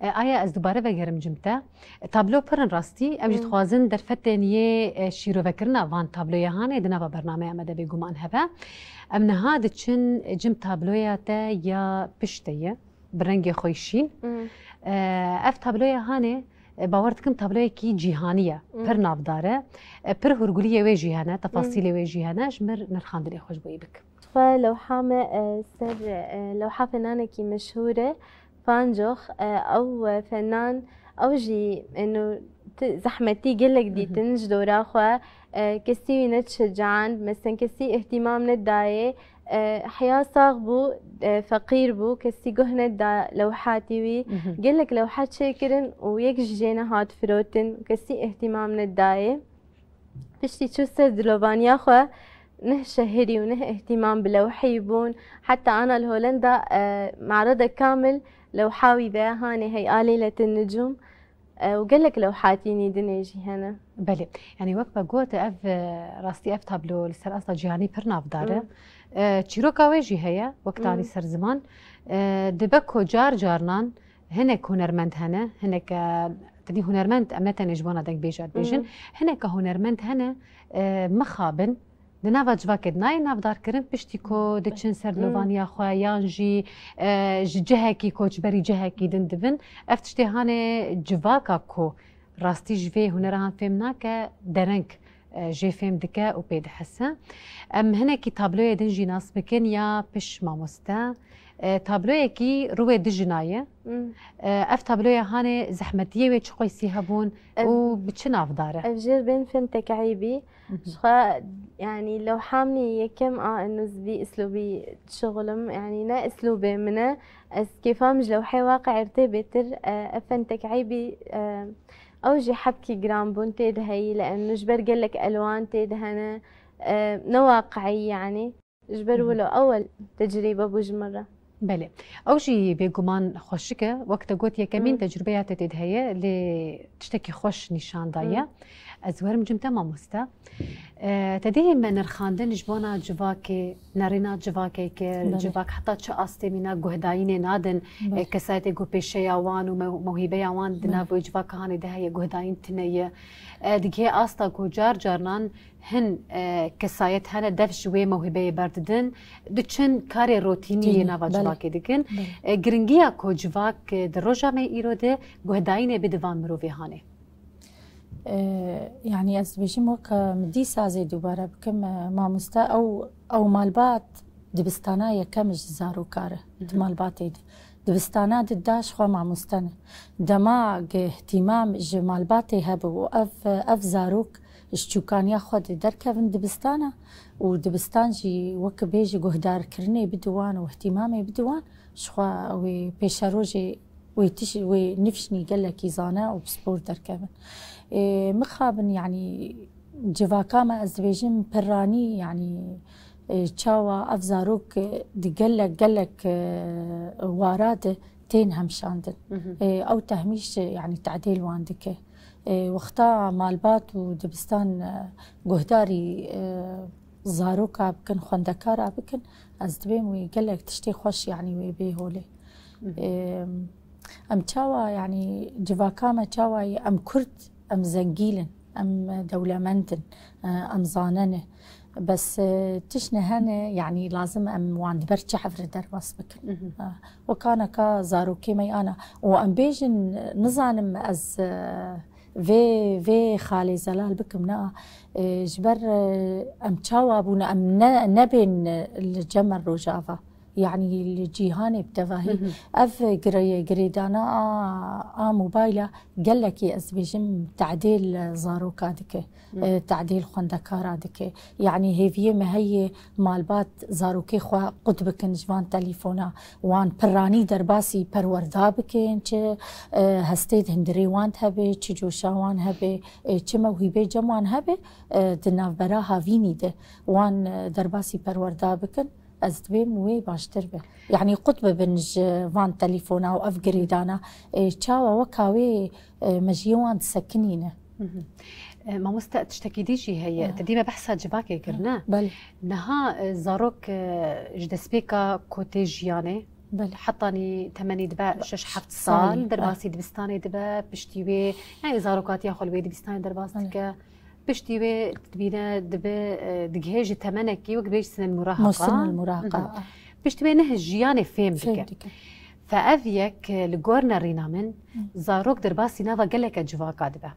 E, aya ez dubare vegerim cim te. E, tablo pir in rastî. Em jî Hmm. dixwazin derfetên yê, e, şîrovekirina van tabloya hanê di nava bernameya me de bêguman hebe. Em niha diçin, e, cim tabloya te ya pişt de ye. Bi rengê xwe şîn. Hmm. E, ev tabloya hanê, e, bawer dikim tabloyekî cîhanî ye. Hmm. Pir navdar e. E, pir hûrguliyê wê jî hene, tefasîlê Hmm. wê jî hene. Ji mir nirxandinê xwe ji bo wî bikim. Xwe lewha me, e, ser, e, lewha fenanekî meşhûr e, Pancox, e, ew, e, fenan, ew jî, e, no, ti-, zehmetî gelek Mhm. dîtin ji dora xwe, e, kesî wî ne şecand, mesen kesî îhtîmam nedayê, e, heya sax bû, e, feqîr bû, kesî guh neda lewhatî wî. Mhm. Gelek lewha çêkirin û yek ji jê nehat firotin, kesî îhtîmam nedayê. Piştî çû ser dilovaniya xwe, neh şehirî û neh îhtîmam bi lewheyî bûn. Heta ana li Holenda, e, me'rada kamil lewha wî de hanê hey a leyletin nucûm, e, û gelek lewhatî nî dinê jî hene. Belê. Yanî wek me got, ev, e, rastî ev tablo li ser asta cîhanî pir navdar e. Hmm. E, çîroka wê jî heye, wek te anî Hmm. ser ziman. E, dibe ku car carnan hinek hunermend hene, hinek, e, tenê hunermend, em ne tenê ji bona dengbêja dibêjin, Hmm. hineka hunermend hene, e, mixabin, di nava civakê de nayê navdarkirin, piştî ku Hmm. diçin ser Hmm. dilovaniya xwe, yan jî, e, ji cihekî, koçberî cihekî din dibin. Ev tiştê hanê civaka ku rastî ji vê hunera han fêm nake, dereng, e, jê fêm dike û pê dihese. Em hinekî tabloyê din jî nas bikin ya piş mamoste. E, tabloyekî rûyê du jina ye. Hmm. E, ev tabloya hanê zehmetiyê wê çi qeysî hebûn Ev û bi çi navdar e? Ev jêr bên fêm tek'îbî. Mhm. Ji xwe, yanî lewha min yekem a eno ez vî îslûbî dişixulim, yanî ne îslûbê min e. Ez kêfa min ji lewhê waqe'ê re tê bêtir, e, ev fen tek'îbî, e, ew jî hebkî giran bûn tê de heyî, li eno ji ber gelek elwan tê de hene, e, ne waqe'î yanî. Ji ber Mhm. wilo ewel tecrîbe bû ji min re. Belê. Ew jî bêguman xweşik e. Wek te got, yekemîn Mhm. tecrûbeya te tê de heye, lê tiştekî xweş nîşan daye. Mhm. Ez werim cim te mamoste. E, te dihê me nirxandin ji bona civakê, nerîna civakê kir, Belê. civak heta çi astê mîna guhdayînê nadin, Belê. e, kesayetê ku pêşeya wan û mew-, mewhîbeya wan di Belê. nav wê civaka hanê de heye, guhdayîn tune ye. E, digihê asta ku car carnan hin, e, kesayet hene dev ji wê mewhibeyê berdidin, diçin karê rotînî yê Tînî, nava belê. civakê dikin. Belê. E, giringiya ku civak, e, di roja me îro de guhdayînê bide van mirovê hanê. E, yanî ez dibêjim wek, e, min dîsa zê dubare bikim, e, mamoste ew, ew malbat dibistana yekem ji zaroka re, di Mhm. malbatê de. Dibistana di da ji xwe mamoste ne. Dema ge îhtîmam ji malbatê hebû û ev, ev zarok ji çûkaniya xwe de derkevin dibistana û dibistan jî wek bêjî guhdarkirinê bide wan û îhtîmamê bide wan, ji xwe wê pêşerojê wê tiş-, wê nifşnî gelekî zane û pispor derkevin. Ê, mixabin, yanî civaka me ez dibêjim piranî, yanî, ê, çawa ev zarok, e, di gelek, gelek, e, wara de tên hemşandin. Mhm. Ê, ew tehmîş, e, yanî tedêl wan dike. Ê, wexta malbat û dibistan, e, guhdarî, e, zaroka bikin, xwendekara bikin, ez dibêm wê gelek tiştê xweş, yanî wê bê holê. Mhm. Ê, em çawa, yanî civaka me çawa ye? Em Kurd, em zengîn in, em dewlemend in, e, em zane ne. Bes, e, tişt ne hene, yanî lazim em wan di ber çav re derbas bikin. Mhm. E, weka neka zarokê me ana. Û em bêjin, nizanim ez, e, vê, vê xalê zelal bikim, na, e, ji ber, e, em çawa bûne, em ne, nebên, e, li cem me Rojava. Yanî li cîhanê bi tevahî ev girê-, girêdana a, a mobayla gelekî, ez dibêjim, tedêl zaroka dike, e, tedêl xwendekara dike. Yanî hêviyê me heye malbat zarokê xwe qut bikin ji van telefona, wan piranî derbasî perwerda bikin, çi, e, hestê di hundirê wan de hebe, çi coşa wan hebe, e, çi mewhîbê cem wan hebe, e, di navbera havînî de wan, e, derbasî perwerda bikin. Ez dibêm wê baştir be. Yanî qut bibin ji van telefona û ev girêdana. E, çawa weka wê, e, mejiyê wan disekinîne. E, mamoste, tiştekî dî jî heye. Te dî me behsa civakê kir, ne? Belê. Niha, e, zarok, e, ji destpêka kotê jiyanê, belê, hetanî temenî dibe şeş heft sal, salî, derbasî dibistanê dibe, piştî wê, yanî zarokatiya xwe li wê dibistanê derbas dike. Piştî wê dibîne, dibe, e, digihê ji temenekî, wek bêj sinin murahaqa. Musin el murahaqa. Piştî wê neh jiyanê fêm dike. Fe ev yek, e, li gor nerîna min, zarok derbasî nava geleke civaka dibe.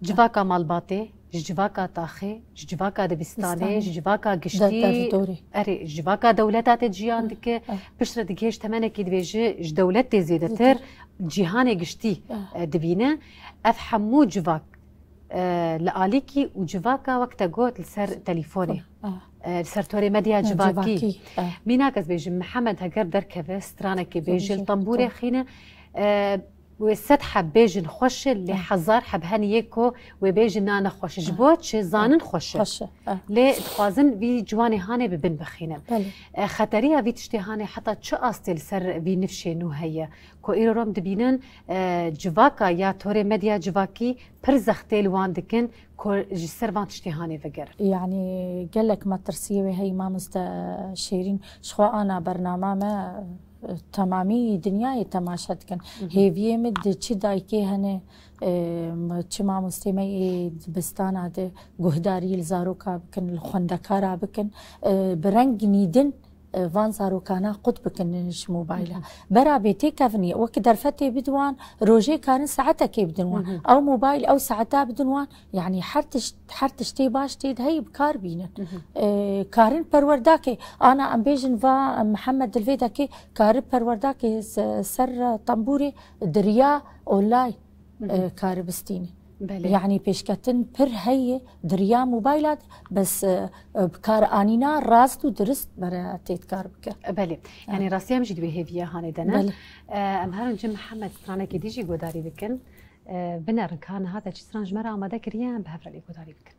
Civaka malbatê, ji civaka taxê, ji civaka dibistanê, ji civaka giştî, erê, ji civaka dewleta tê jiyan dike. Piştre digihê ji temenekî dibêje, ji dewletê zêdetir cîhanê giştî, e, dibîne. Ev hemû civak e, li alîkî û civaka, wek te got, li ser telîfonê, e, li ser torê medya civakî. Mînak ez bêjim, Mihemed heger derkeve, stranekê bêje, li tembûrê xîne, e, wê sed heb bêjin xweş e, lê hezar heb hene yê ku wê bêjin na, ne xweş e. Ji bo çi? Zanin xweş e. Lê dixwazin vî ciwanê hanê bi bin bixînin. E, xeteriya vî tiştê hanê heta çi astê li ser vî nifşê nû heye? Ku îro rom dibînin, e, civaka ya torê medya civakî pir zextê li wan dikin ku ji ser van tiştê hanê vegerin. Yanî gelek metirsiyê wê heyî, mamoste Şêrîn, ji xwe ana bernama me, e, temamî dinyayê temaşe dikin. Hêviyê min di çi dayikê hene, e, m-, çi mamostê me yê dibistana de guhdarî li zaroka bikin, li xwendekara bikin, e, bi reng nîdin e, van zarokana qut bikin ji mobayla. Bera bê têkevin, wek derfetê bidin wan, rojê karin saetekê bidin wan. Ew mobayl ew saeta bidin wan, yanî her tişt, her tiştê baş tê de heye bi kar bînin. E, karin perwerdakê, ana em bêjin va Mihemed dilvê dekê, kari perwerdakê se-, ser tembûrê diriya online. E, kari bistîne. Belê. Yanî pêşketin pir heye, diriya mobayla de, bes, e, e, bi kar anîna rast û dirist bere têtkar bike. Belê. Yanî rastî em jî di wê hêviya hanê de ne. Belê. E, em herin cem Mihemed stranekê dî jî guhdarî bikin. E, binerin ka niha te çi stran ji me re amade kiriye, em bi hev re lê guhdarî bikin.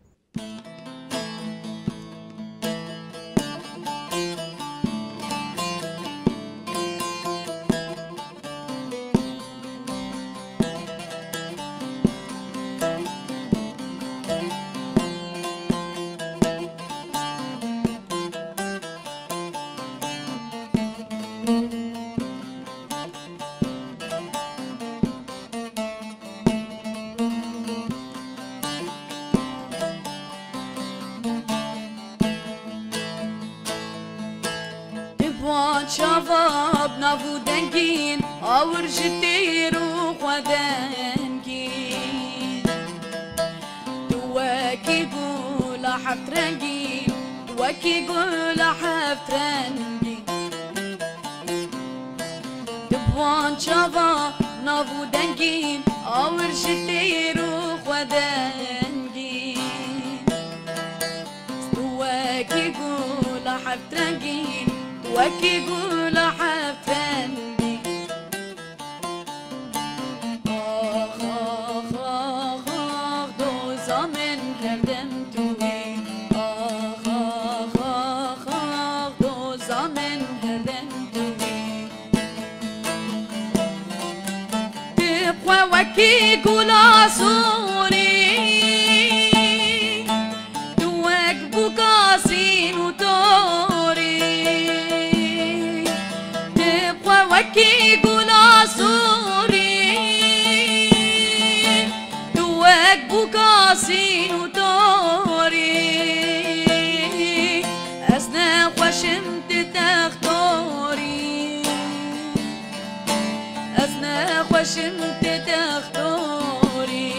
Di van çava bi nav û dengîn, awir ji têr û xwe dengîn. Tu wekî gula heft rengî, tu wekî gula heft rengî. Di van çava nav û dengî, awir ji têr û xwe dengî. Tu wekî gula heft rengî, tu wekî gula heft rengî. Ax, ax, ax, ax, doza min her dem tu î. Ax, ax, ax, ax, doza min her dem tu î. Tu bi xwe wekî gula sorî. Tu wek bûka sîn û torî, tu bi xwe wekî gula sorî, tu wek bûka sîn û torî, ez nexweşim tu textorî. Ez nexweşim tê textorî.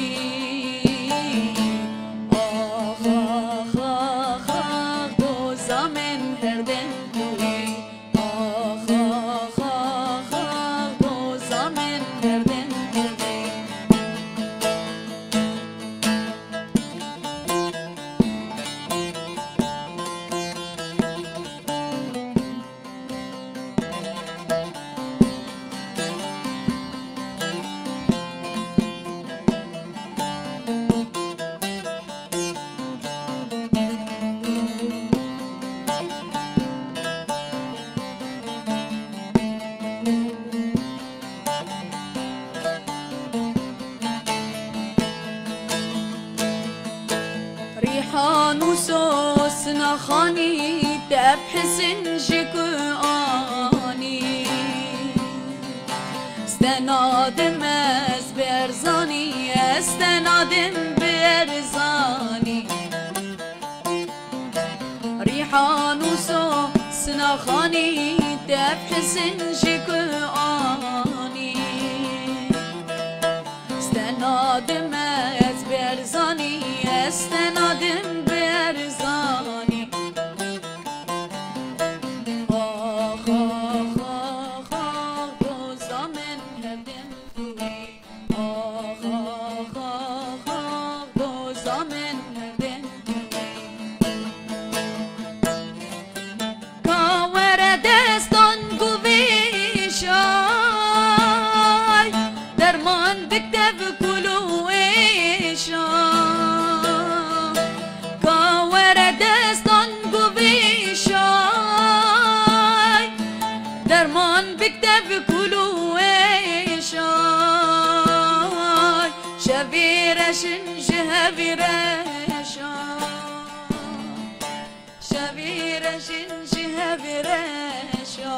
Ax, ax, ax, ax, doza min her dem tu î. Ax, Xanî tephisin ji ku anî. Stenadim ez Berzanî, ez stenadim Berzanî. Rîhan û so sinaxanî tephisin ji ku anî. Stenadim ez Berzanî, ez stenadim Berzanî. Ax, ax, ax, ax, doza min hevdem tu yî. Ax, ax, ax, ax, doza min hevdem tu yî. Ka were destan guvêşay, derman bik tev kul û êşa. Ka were destan guvêşay, derman bik tev kul û êşay. Şevî reşin ji hevî reşa. Şevî reşin ji hevî reşa.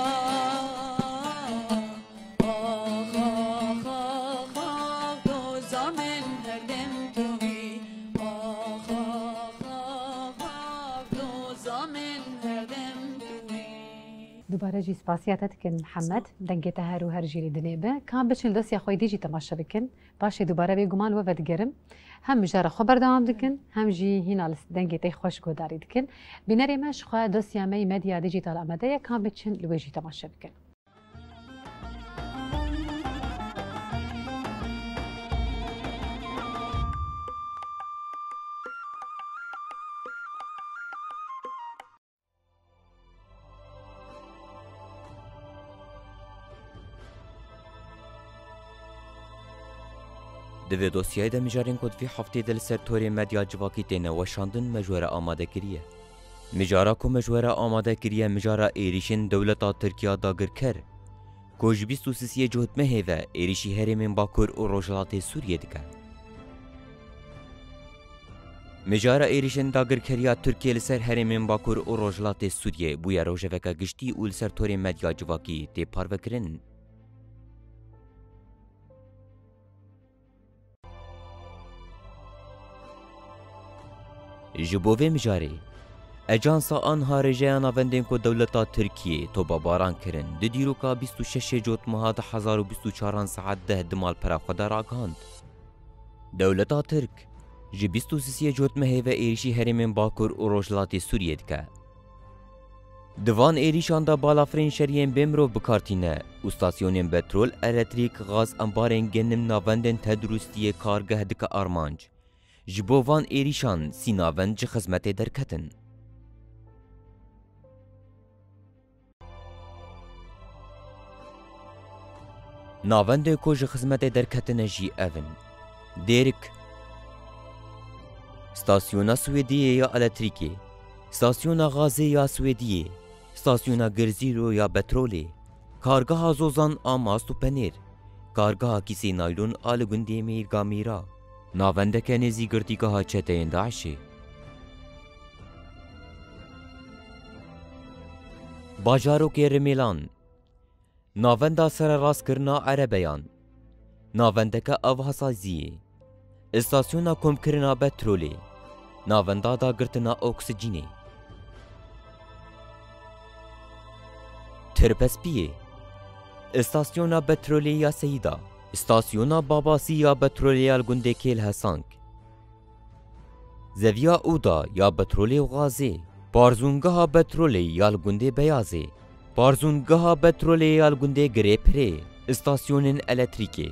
Ax, ax, ax, ax, doza min her dem tu yî. Ax, ax, ax, ax, ax, doza min her dem tu yî. Dubare jî spasiya te dikin Mihemed. Dengê te her û her jî li dinê be. Ka biçin dosya xwe dî jî temaşe bikin. Paşê dubare bêguman we vedigerim. Hem mijara xwe berdewam dikin, hem jî hîna li dengê te xweş guhdarî dikin. Bînerê me ji xwe dosya me yî Medya Dijital amade ye, ka biçin li wê jî temaşe bikin. Di vê dosyayê de mijarên ku di vî heftê de li ser torê medya civakî têne weşandin, me ji we re amade kiriye. Mijara ku me ji we re amade kiriye, mijara êrîşên dewleta Tirk ya dagirker, ku ji bîst û sisiyê Cotmehê ve êrîşî herêmên Bakur û Rojhilatê Sûriyê dike. Mijara êrîşên dagirkeriya Tirkiyê li ser herêmên Bakur û Rojhilatê Sûriyê bûye rojeveke giştî û li ser torên medya civakî tê parvekirin. Ji bo vê mijarê, Ejansa Anha rêjeya navendên ku dewleta Tirkiyê topabaran kirin, di dîroka bîst û şeş Cotmeha du hezar û bîst û çaran saet deh di malpera xwe de ragihand. Dewleta Tirk ji bîst û sisiyê Cotmehê ve êrîşî herêmên Bakur û Rojhilatê Sûriyê dike. Di van êrîşan de balafirên şeriyên bê mirov bi kar tîne û stasyonên petrol, elektrîk, gaz, embarên genim, navendên tenduristiyê, kargeh dike armanc. Ji bo van êrîşan sî navend ji xizmetê derketin. Navendê ku ji xizmetê derketine jî ev in: Dêrik, Stasyona Swêdiyê ya Elektrîkê, Stasyona Gazê ya Swêdiyê, Stasyona Girzîro ya Petrolê, Kargeha Zozan a Mast û Penêr, Kargeha Kîsê Naylon a li gundê Mêrga Mîra, navendeke nêzî girtîgeha çeteyên DAIŞê. Bajarokê Rimêlan, Navenda sererastkirina erebeyan. Navendeke avhasaziyê. Îstasyona komkirina petrolê. Navenda dagirtina oksîjînê. Tirpespiyê. Îstasyona petrolê ya Seyîda. Îstasyona Babasî ya petrolê ya li gundê Kêlhesang. Zeviya Ûda ya petrolê û gazê, Parzûngeha Petrolê ya li gundê Beyazê, Parzûngeha Petrolê ya li gundê Girê Pirê, îstasyonên elektrîkê.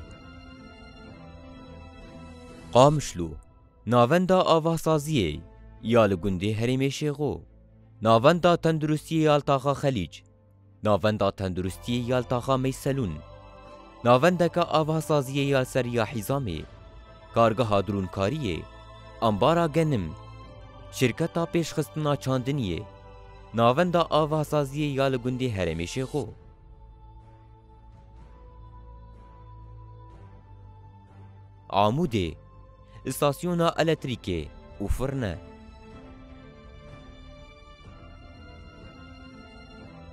Qamişlo, Navenda Avahsaziyê ya li gundê herêmê Şêxo, Navenda Tenduristiyê ya li taxa Xelîc, Navenda Tenduristiyê ya li taxa Meyselûn, Navendeke Avahsaziyê ya li ser ya Hîzamê, Kargeha Dirûnkariyê, Ambara Genim, Şirketa Pêşxistina Çandiniyê, Navenda Avahsaziyê ya li gundê herêmê Şêxo. Amûdê, îstasyona elektrîkê û firne.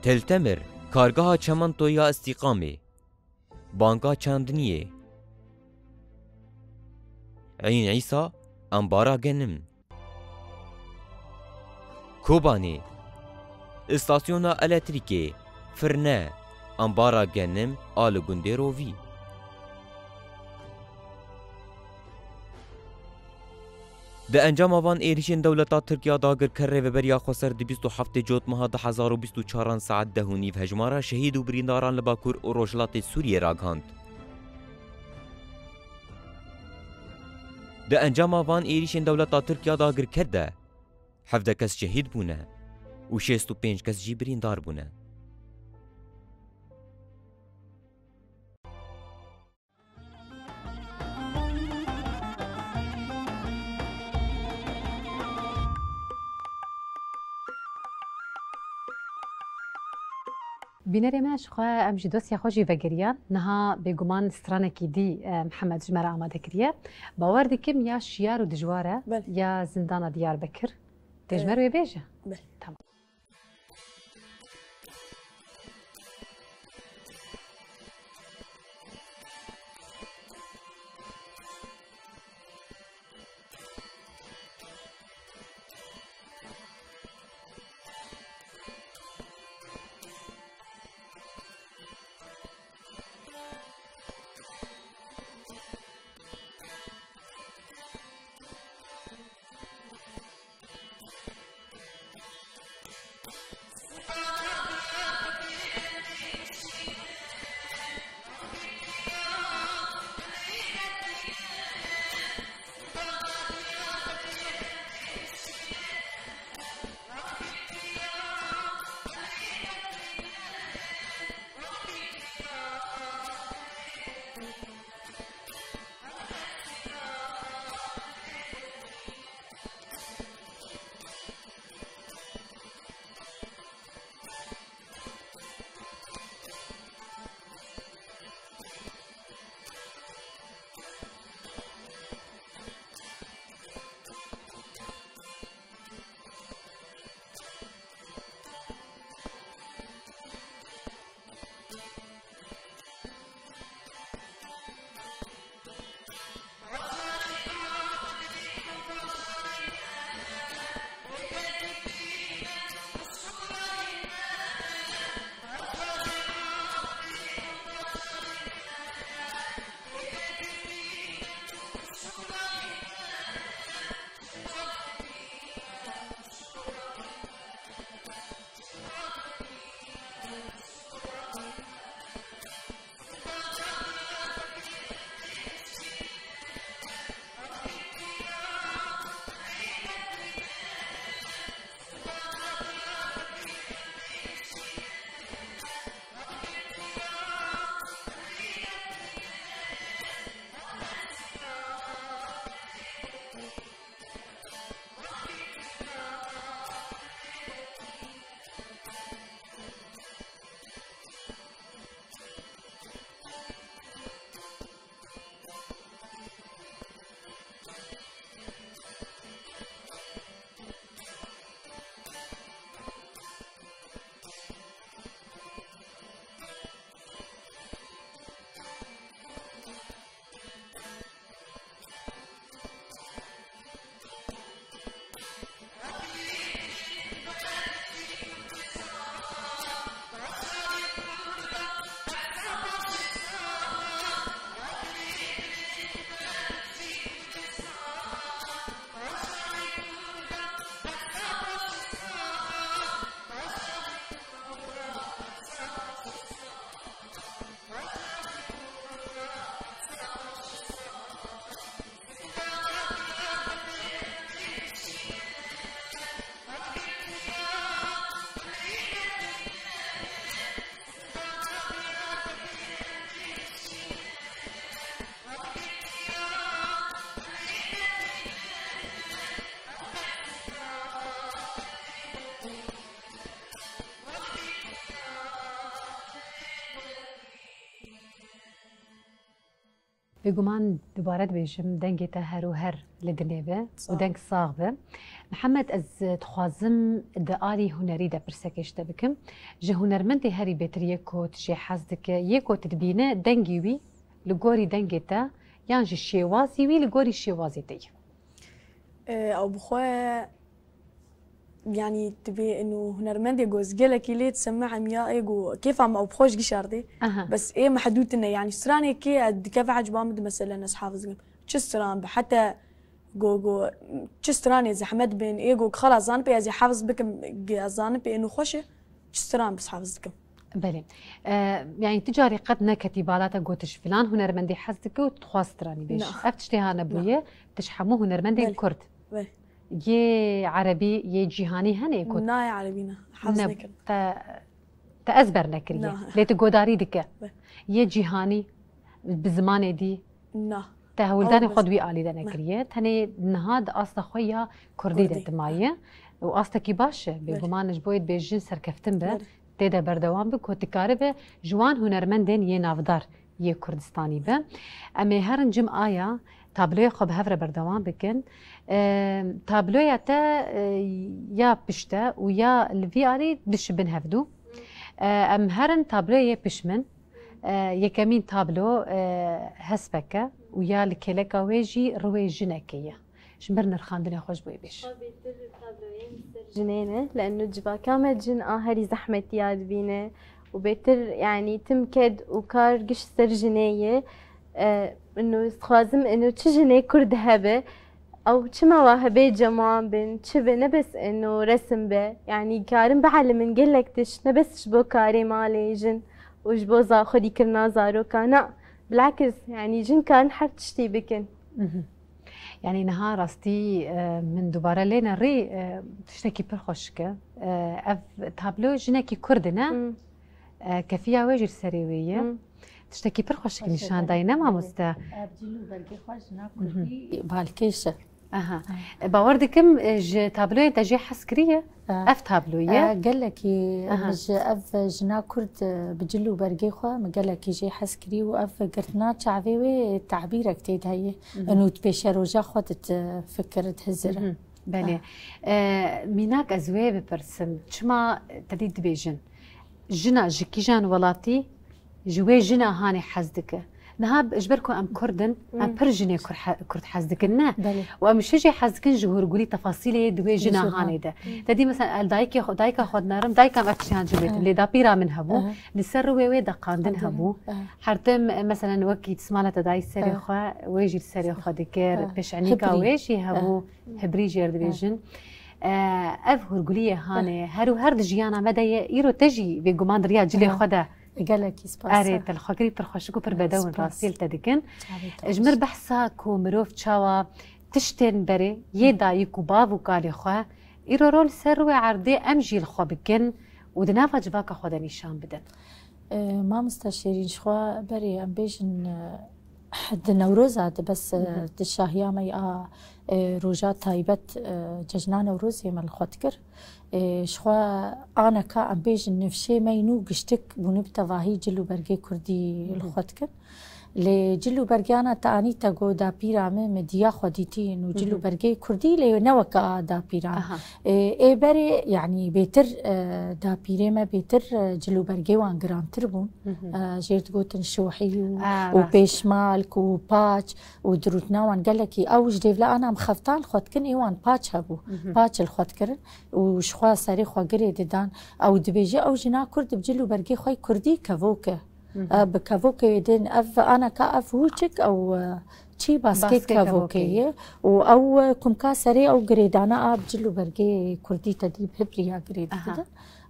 Til Temir, kargeha çementoyê ya Îstîqamê, banka çandiniyê. Eyn Îsa, embara genim. Kobanê, îstasyona elektrîkê, firne, embara genim a li gundê Rovî. Di encama van êrîşên dewleta Tirk ya dagirker Rêveberiya Xweser di bîst û heftê Cotmeha du hezar û bîst û çaran saet deh û nîv hejmara şehîd û birîndaran li Bakur û Rojhilatê Sûriyê ragihand. Di encama van êrîşên dewleta Tirk ya dagirker de hevdeh kes şehîd bûne û şêst û pênc kes jî birîndar bûne. Bînerê me, ji xwe em jî dosya xwe jî vegeriyan. Niha bêguman stranekî dî, e, Mihemed ji me re amade kiriye. Bawer dikim ya şiyar û dijwar e, Belê. Ya zindana Diyarbekir. Tê ji me re wê bêje? Belê. Tamam. Bêguman dubare dibêjim, dengê te her û her li dinê be û Sağ ol. Deng sax be. Mihemed, ez dixwazim di alî hunerî de pirsekê ji te bikim. Ji hunermendê herî bêtir yê ku tu jê hez dike, yê ku tu dibîne dengê wî li gorî dengê te yan jî şêwazî wî li gorî şêwazê te ye? Ew bi xwe, yanî, divê ino hunermendê goz gelekî lê disemihim ya ê ku kêfa me ew bi xwe ji gişardê. Aha. Bes ê mehdûd tine, yanî stranê kê dikeve ecba min di, meselen ez hafiz dikim. Çi stran bi, heta go, go, çi stranê zehmet bin, ê go xelas zanibê ez ê hafiz bikim, ge zanibê êno xweş e, çi stran bi hafiz dikim. Belê. E, yanî tu carî qet neketî bala te gotiş filan hunermendî hez dike û tu dixwaz stranî bêj. Na. Ev tiştê ha nebûye, tu ji hemû hunermendên Belê. Kurd. Belê. Yê erebî, yê cîhanî hene ê ku Nayê erebî ne. Hafiz Ne, nekirim. Te, te ezber nekiriye. Na. Lê tu godarî dike. Belê. Yê cîhanî, bi zimanê dî. Na. Te hewldanê Ew xwe di wî alî de nekiriye. Tenê niha di asta xwe ya kurdî de Kurdî. Dimaye. Û astekî baş e. Belê. Bêguman ji bo yê dibêjin serkeftin be. Belê. Tê de berdewam bi ku dikaribe ji wan hunermendên yê navdar yê Kurdistanî be. Em ê herin cim aya tabloyê xwe bi hev re berdewam bikin. E, tabloya te, e, ya pişt e û ya li vî alî dişibin hevdû. E, em herin tabloyê yê pişt min. E, yekemîn tablo, e, hespek e û ya li kêleka wê jî riwê jinekê ye. Ji mir nirxandinê xwe ji bo yê bêj. Xwe bêtir tabloyên ser jinê ne, li eno civaka me cin a herî zehmetî ya dibîne û bêtir, yanî, tim ked û kar giş ser jinê ye. E, eno, dixwazim eno çi jinê Kurd hebe, ew çima wa hebe cem wan bin, çi be, ne bes eno resim be. Yanî, karin bielimin gelek tişt, ne bes ji bo karê malê jin û ji bo za-, xwedîkirina zarokan. Na, bilakis, yanî, jin karin her tiştî bikin. Mhm. Yanî niha rastî, e, min dubare lê nerî, e, tiştekî pir xweşik e. E, ev tablo jinekî Kurd e, ne? Hmm. E, kefiya wê jî li serê wê ye. Hmm. Tiştekî pir xweşik Xweşik nîşan e. Dayî, ne mamoste? Ev cil û bergê xwe jina Mhm. Kurdî balkêş e. Aha. E, bawer dikim, e, ji tabloyên te jê hez kiriye. E, Ev tablo ye. E, gelekî Aha. Min ji ev jina Kurd, e, bi cil û bergê xwe min gelekî jê hez kirî û ev girtina çavê wê tabîrek tê de heye. Mhm. Û di pêşeroja xwe de di fikir dihizire. Mhm. Belê. Ah. E, mînak ez wê bipirsim. Çima te dî dibêjin? Jina ji kîjan welatî, ji wê jina hanê hez dike? Niha ji ber ku em Kurd in, em Hmm. pir jinê Kur he-, Kurd hez dikin, ne? Belê. Û em ji jê hez dikin ji hûrgulî tefasîlê yê di wê jina Jina. Hanê de. Hmm. Te dî mesela el dayikê xwe, dayika xwe dinarim, dayika em ev tiştiyan jî bêtin. Evet. Lê dapîra min hebû. Evet. Li ser rûyê wê deqandin Qandin. Hebû. Evet. Her tim, e, mesela wekî tismala te dayî serê Evet. Xwe, wê jî li serê xwe dikir. Evet. Pêşenîka Hibrî. Wê jî hebû. Evet. Hibrî jê re dibêjin. E, ev hûrguliyê hanê, Evet. her û her di jiyana me de ye, îro te jî bêguman di riya cilê Evet. Xwe de Gelekî spas. Erê, te li xwe kirî pir xweşik û pir bedew in, Spas. Rastî li te dikin. Çavê te Ji xweş. Mir behsa ku mirov çawa tiştên berê yê dayik û bav û kalê xwe îro rol ser rûyê erdê em jî li xwe bikin û di nava civaka xwe de nîşan bidin. E, mamoste Şêrîn, ji xwe berê em bêjin, e, di Newroza de bes, e, Hı hı. Di şahiya me ya, e, roja taybet, e, cejna Newrozê me li xwe dikir. Ê, ji xwe aneka em bêjin nifşê me yî nû giştik bûne bi tevahî cil û bergê kurdî li xwe dikin. Lê cil û bergeyana te anî te got dapîra me, me diya xwe dîtîn û cil û bergê kurdî lê ne weke a dapîran. Aha. Ê, ê berê, yanî bêtir, e, dapîrê me bêtir, e, cil û bergê wan girantir bûn. E, jêr digotin şohî û, Ah, û rast. Pêşmalk û paç û dirûtina wan gelekî. Ew ji dêvla ana em xeftan li xwe dikin, ê wan paç hebû. Paç li xwe dikirin. Û ji xwe serê xwe girê didan. Ew dibêje, ew jina Kurd bi cil û bergê xwe yê Kurdî kevok e. E, bi kevokê wê din, ev aneka, ev hûçik, ew, e, çî baskê Baskê kevokê kevokê ye. Û ew, e, kumka serê ew girêdana a bi cil û bergê Kurdî te dî bi hibriya girê Aha. Dikide.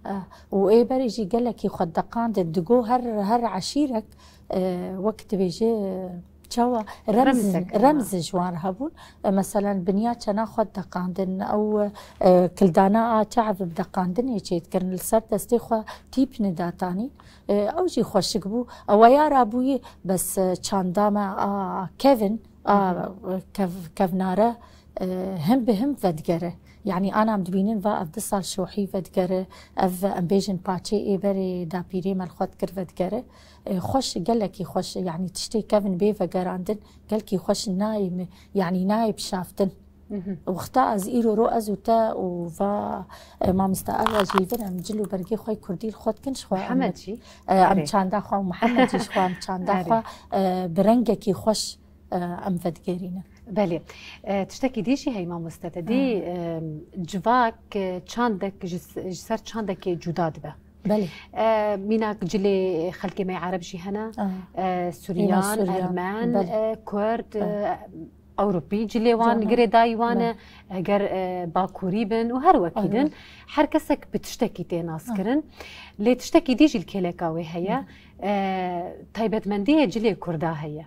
E, û ê berê jî gelekî xwe deqandin. Digo her, her eşîrek, e, wek dibêje, Çawa? Remz, Remzek, remz ha. Ji wan re hebûn. E, meselen, binya çena xwe deqandin. Ew, e, kildana a çav bi deqandinê çêdikirin. Li ser destê xwe tîp nidatanî. E, ew jî xweşik bû. Ewa ya rabûyî, bes, e, çanda me a kevin, a, Hı hı. kev-, kevnare, e, him bi him vedigere. Yanî, ana em dibînin va ev du sal şohî vedigere, ev, em bêjin, paçê ê berê dapîrê me li xwe dikir vedigere. E, xweş, gelekî xweş, yanî tiştê kevin bê vegerandin, gelkî xweş nayê mi, yanî nayê bişaftin. Mhm. Wexta ez îro ro ez û te û va, e, mamoste Erwa jî vir em cil û bergê xwe kurdî li xwe dikin ji xwe em Mihemed jî? E, em Erê. Çanda xwe û Mihemed jî ji xwe em çanda Erê. Xwe, e, bi rengekî xweş, e, em vedigêrînin. Belê. E, tiştekî dî jî heye mamoste te dî, Ha. e, civak, e, çandek ji s-, ji ser çandekê cuda dibe. Belê. E, mînak cilê xelkê me Ereb jî hene. Ah. E, Mînak Suryan, Suryan. Ermen, Belê. e, Kurd, Belê. e, Ewropî cilê wan, Canan. Girêdayî wan e, Belê. eger, e, Bakurî bin û her wekî Aynen. din. Her kesek bi tiştekî tê naskirin. Ah. Lê tiştekî dî jî li kêleka wê heye. Belê. E, taybetmendiyê cilê Kurda heye.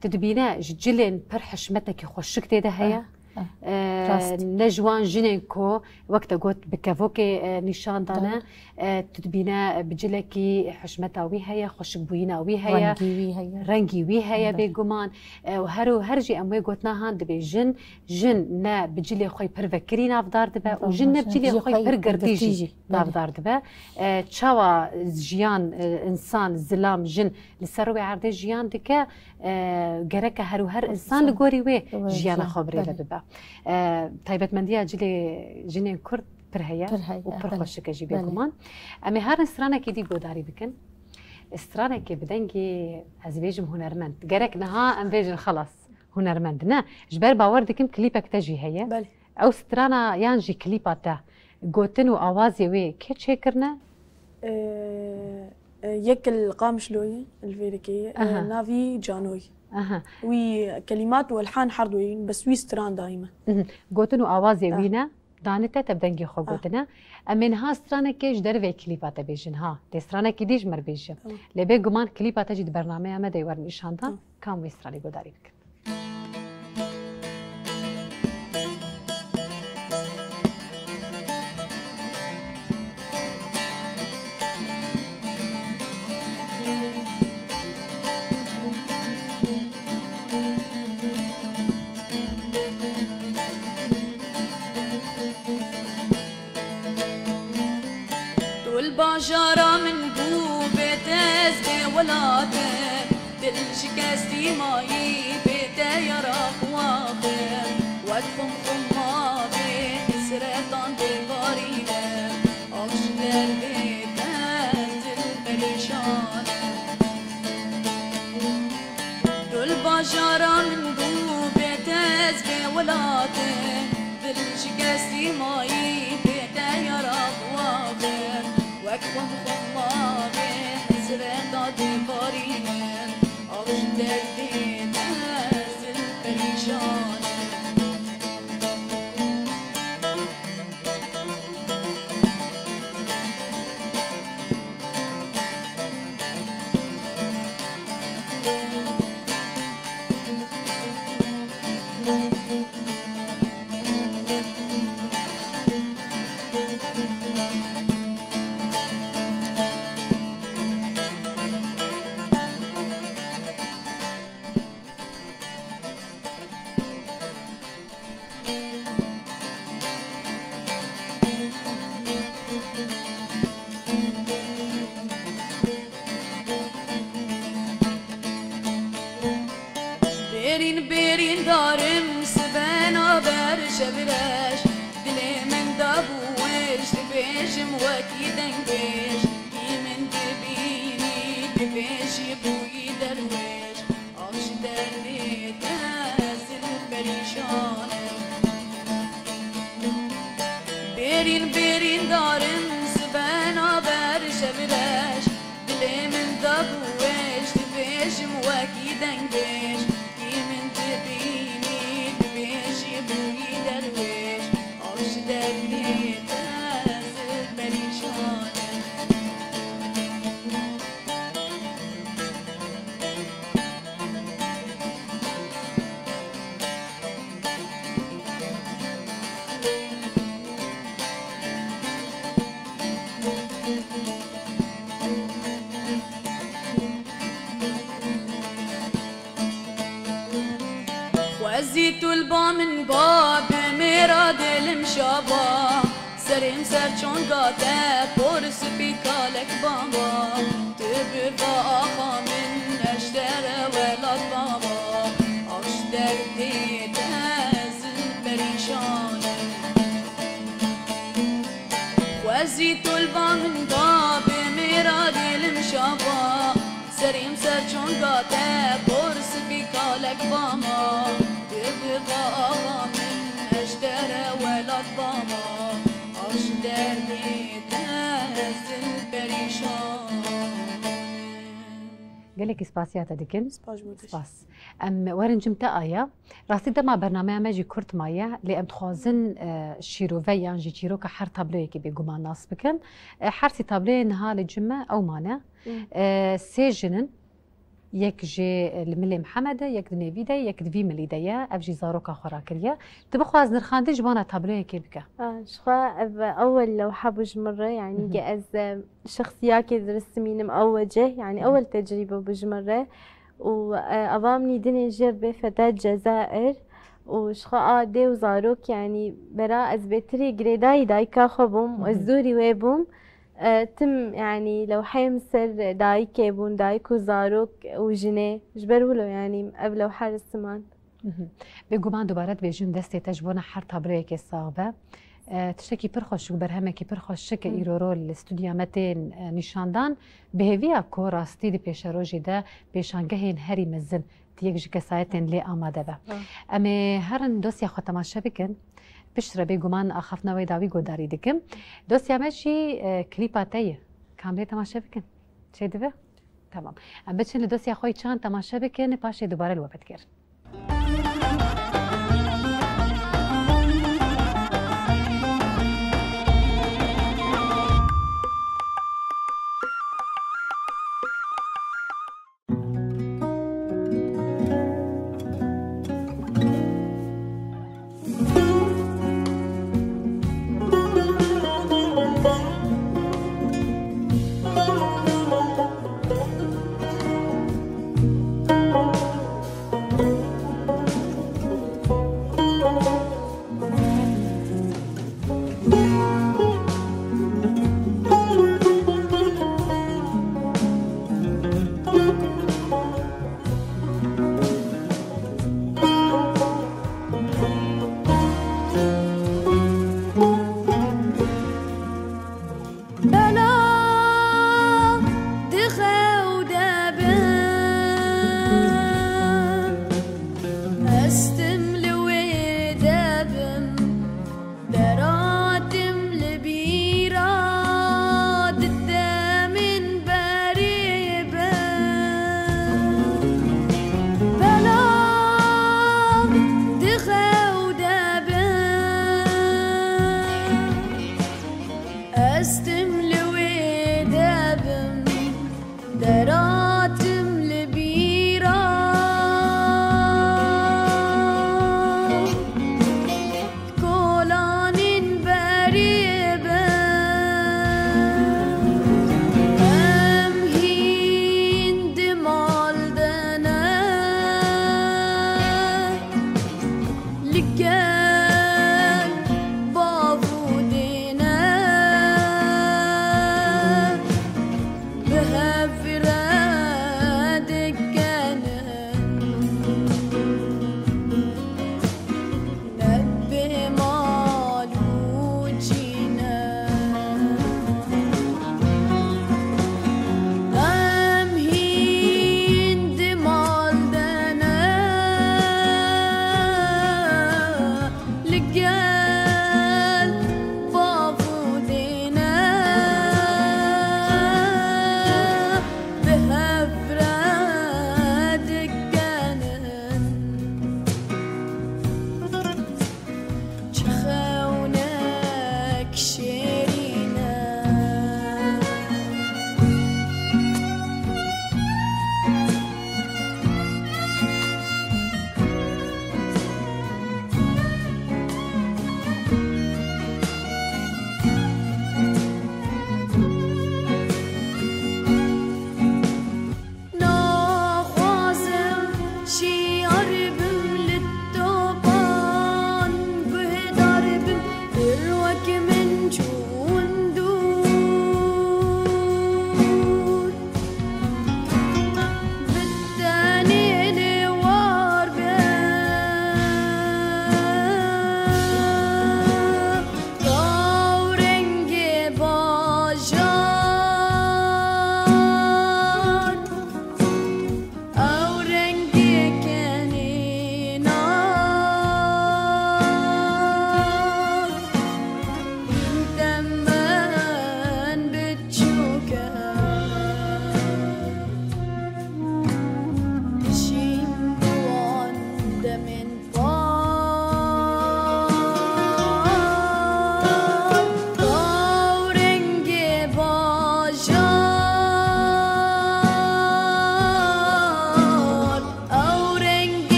Tu dibîne ji cilên pir hişmetekî xweşik tê de heye. Ah. Eh, Rast. Ne ji wan jinên ku wek te got bi kevokê, eh, nîşan dane, Dane. eh, tu dibîne bi cilekî hişmeta wî heye, xweşikbûyîna wî heye, Rengî wî heye. rengî wî heye Dane. bêguman. Eh, û her û her jî em wê gotina han dibê jin, jin ne bi cilê xwe pir vekirî navdar dibe û jin ne bi cilê xwe pir girtî jî navdar dibe. Eh, çawa jiyan, eh, însan, zilam, jin li ser rûyê erdê jiyan dike, e, gereke her û her însan li gorî wê jiyana xwe bi rê ve bibe. E, taybetmendiya cilê jinên Kurd pir heye û pir xweşik e jî bêguman. Em ê herin stranekê dî guhdarî bikin. Stranekê bi dengê, ez bêjim, hunermend. Gerek niha em bêjin xelas, hunermend. Ne, ji ber bawer dikim klîpek te jî heye. Belê. Ew strana yan jî klîpa te, gotin û awazê wê kê çêkirine? Ee, e, yek li Qamişloyê, li Vêrikê, e, Aha. navî Canoy. Aha. Wî kelimat û elhan her du yên, bes wî stran dayî me. Mhm. Gotin û awazê Ah. wî ne, danî te, te bi dengê xwe Ah. gotine. Em ê niha stranekê ji dervê klîpa te bêjin ha. Tê stranekî dî ji me re bêje. Tamam. Lê bêguman klîpa te jî di bernameya me de werin nîşan dan. Tamam. Kam wê stranê guhdarî bikin. Tu li bajara min bû bê te ez bê welat im, dil şikestî mayî bê te yara xwe axim. Wek xum xum mavê hesretan tê barînim, ax ji derdê te ez dil perîşan im. Tu li bajara min bû bê te ez bê welat im, dil şikestî mayî bê te yara xwe axim. Wek xum xum mavê hesreta tê barînim, ax ji derdê te ez dil perîşan im. Bêrîn bêrîn darim sibena ber şevreş, dilê min dabû weş, dibêjim wekî dengbêj, kî min dibînî dibêjî bûyî derwêş. Ax ji derdê te ez dil perîşan im. Bêrîn bêrîn darim sibena ber şevreş, dilê min dabû weş, dibêjim wekî dengbêj. Kî min dibînî dibêjî bûyî derwêş. Ax ji derdê te ez dil perîşan im. Xwezî tu li ba min ba, bi mêra dilim şaba. Serê min ser çonga te, por spî kalek baba. Tu bi va axa min, ez ji te re welat baba. Ax ji derdê te ez Serîm ser çonga te, por sipî kalek bama, dibiva awa min, eştere welat bama, aş derdî te, ez din perîşan. Gelekî spasiya te dikin. Spas ji bo te. Spas. Em werin cim te aya. Rastî dema bernameya me jî kurt maye, lê em dixwazin, e, şîrove yan jî çîroka her tabloyekê bêguman nas bikin. E, her sî tabloyê niha li cim me ew mane. Hı. E, sê jin in, yek jê, e, li milê Mihemed e, yek di nêvî de, yek di vî milî de ye, ev jî zaroka xwe rakiriye. Tu bixwaz nirxandin ji bona tabloyekê bike. A, ji xwe ev ewel lewha bû ji min re, yanî Hı hı. ke ez, e, şexsiyakê dirisimînim ew wecih, yanî Hı hı. ewel tecrîbe bû ji min re. Û, e, ava min î dinê jêr bê fete Cezayir. Û ji xwe a dê û zarok, yanî bera ez bêtirî girêdayî dayika xwe bûm, Hı hı. ez dûrî wê bûm. E, tim, yanî lewheyê min ser dayikê bûn, dayik û zarok û jinê. Ji ber wilo, yanî ev lewha risiman. Mhm. Bêguman dubare dibêjim destê te ji bona her tabloyekê sax be. E, tiştekî pir xweş û berhemekî pir xweş çi ke Mhm. îro rol li stûdya me tên, e, nîşandan, bi hêviya ku rastî di pêşerojê de pêşangehên herî mezin di yek ji kesayetên lê amade be. Ah. Em ê herin dosya xwe temaşe bikin. Piştre bêguman axaftina wê dawî guhdarî dikim. Dosya me jî, e, klîpa te ye. Kamrê temaşe bikin. Çêdibe? Tamam. Em biçin li dosya xwe yî çand temaşe bikin, paşê dubare li we vedikerin.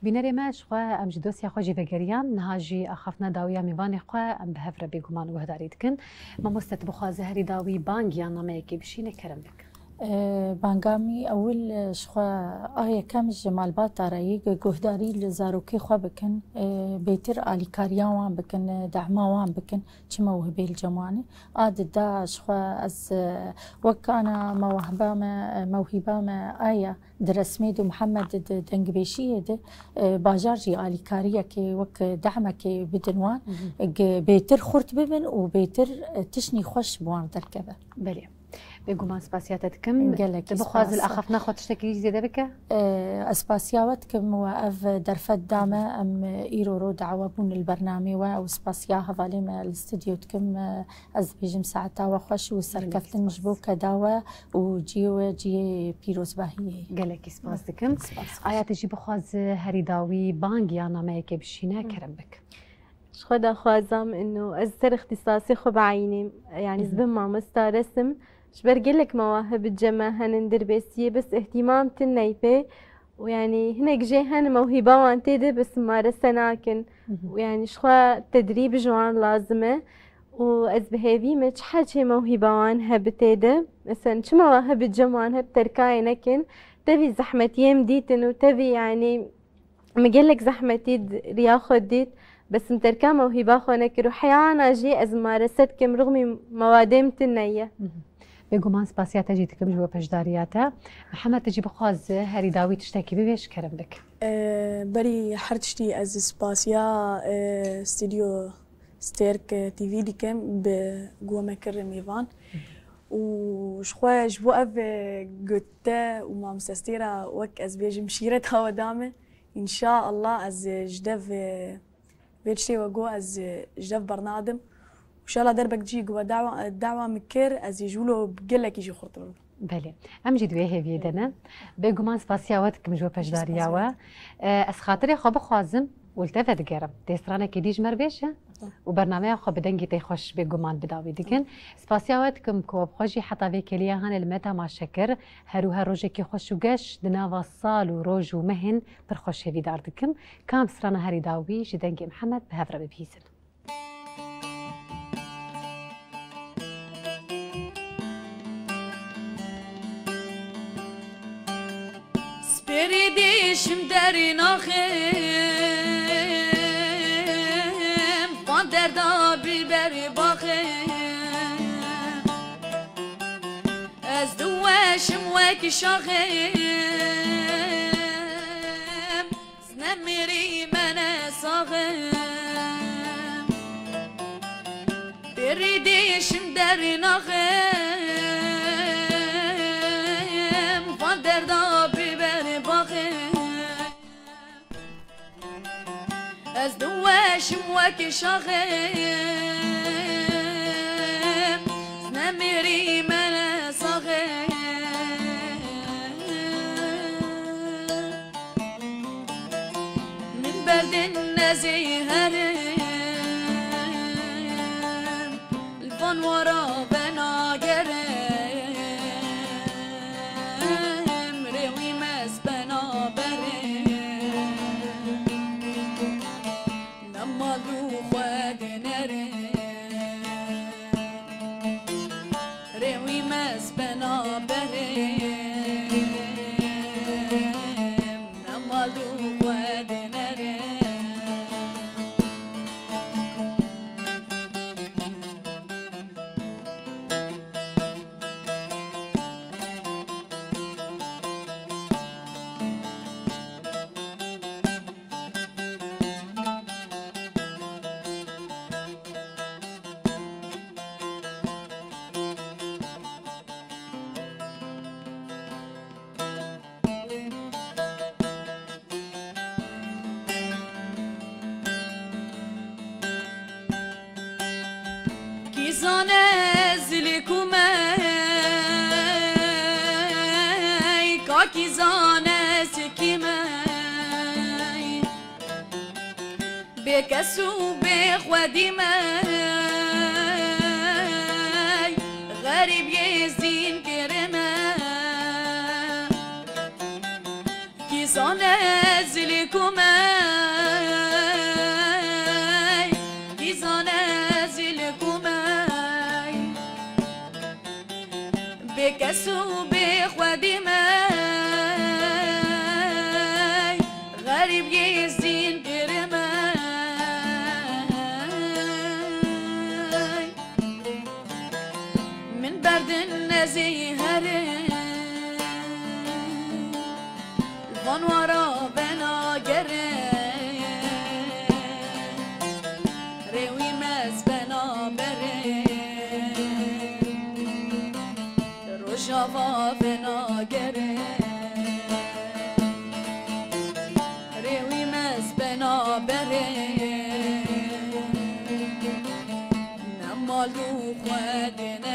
Bînerê me, ji xwe em ji dosya xwe jî vegeriyan, niha jî axaftina dawî ya mêvanê xwe em bi hev re bêguman guhdarî dikin. Mamoste, tu bixwaze herî dawî bang ya nameyekê bişîne, kerem bik. E, banga min ewil, e, ji xwe a yekem ji malbata re yê ku guhdarî li zarokê xwe bikin, e, bêtir alîkariya wan bikin, e, dehma wan bikin, çi mewhibê li cem wan e. A di da ji xwe ez, e, wek ana mewhiba me, e, mewhîba me a ye. Di resmê de Mihemed di dengbêjiyê de, e, bajar jî alîkariyekê wek dehmekê bidin wan, Mhm. ge-, bêtir xurt bibin û bêtir, e, tiştî xweş bi wan derkeve. Belê. Bêguman spasiya te dikim. Gelekî Tu bixwazî li spas. axaftina xwe tiştekî zêde bike? E, ez spasiya we dikim we ev derfet da me, em îro ro dawe bûn li bernamê we û spasiya hevalê me li stûdyo dikim. E, Ez dibêjim saeta we xweş û serkeftin ji bo keda we û ciyê we ciyê pîrozbahiyê. Gelekî spas dikim. Spas xweş. Aya te jî bixwaze herî dawî bang ya nameyekê bişîne, kerem bik. Ji xwe daxwazam ino ez ser îxtîsasê xwe bieyînim. Yanî ez Mhm. bim mamosta resim. Ji ber gelek mewahib cem me henin dirbêsiyê, bes îhtîmam tune yê pê. Û yanî hinek jê hene mewhîba wan tê de, bes mumarese nakin. Mhm. Û yanî ji xwe tedrîb ji wan lazim e. Û ez bi hêvî me çi hecê mewhîba wan hebe tê de. Mesela çi mewahib cem wan hebe terkayê nekin. Tevî zehmetiyê em dîtin û tevî yanî min gelek zehmetî d-, riya xwe dît. Bes min terka mewhîba xwe nekir û heyana jî ez mumarese dikim, rixmî mewadê min tune ye. Mhm. Bêguman spasiya te jî dikim ji bo beşdariya te. Mihemed, tu jî bixwaze herî dawî tiştekî bibêj, kerem bik. E, berî her tiştî ez spasiya, e, Stûdyo Stêrk, e, T V dikim bi ku me kir mêvan. Û ji xwe ji bo ev, e, gotî û mamoste Stêra wek ez bêjim şîreta we da me. Înşaallah ez, e, ji dev, e, Vê tiştê we got ez, e, ji dev bernadim. Û şela derbek cî ku we dawa, dawa min kir, ez ê ji wilo gelekî jî xurt bibim. Belê. Em jî di wê hêviyê de ne. Bêguman spasiya we dikim ji bo peşdariya we. E, ez xatirê xwe bixwazim û li te vedigerim. Dê stranekê dî ji me re bêje û bernameya xwe bi dengê te xweş bêguman bi dawî dikin. Spasiya we dikim ku we bi xwe jî heta vê kêliya hanê li me temaşe kir. Her û her rojekî xweş û geş di nava sal û roj û mehên pir xweş hêvîdar dikim. Ka em strana herî dawî ji dengê Mihemed bi hev re bibihîzin. Spêrî dîşim derî naxim, van derda bîber baxim. Ez diweşim wek şaxim, ez nemirî me ne saxim. Pêrî dîşim derî naxim, van derda bîber baxim. Ez diweşim wek şaxim, nemêrî me ne saxim. Min berdin nezî herim, li van wara venagerim, rêwî mez benaberim. Ne mal û xwe dinerim, rêwî mez benaberim. Ne mal û xwe dinerim. Kî zane zilê ku me, ka kî zane sikî me. Bê kes û bê xwedî me, xerîb yê zîn kirê me. Kî zane zilê ku me, Ez û bê xwedî me, xerîb yê zîn kirime. Min berdin nezî herim, van wara bena gerim. Rê wî mez bena berim, rojava bena gerim. Rê wî mez bena berim, ne mal û xwedê ne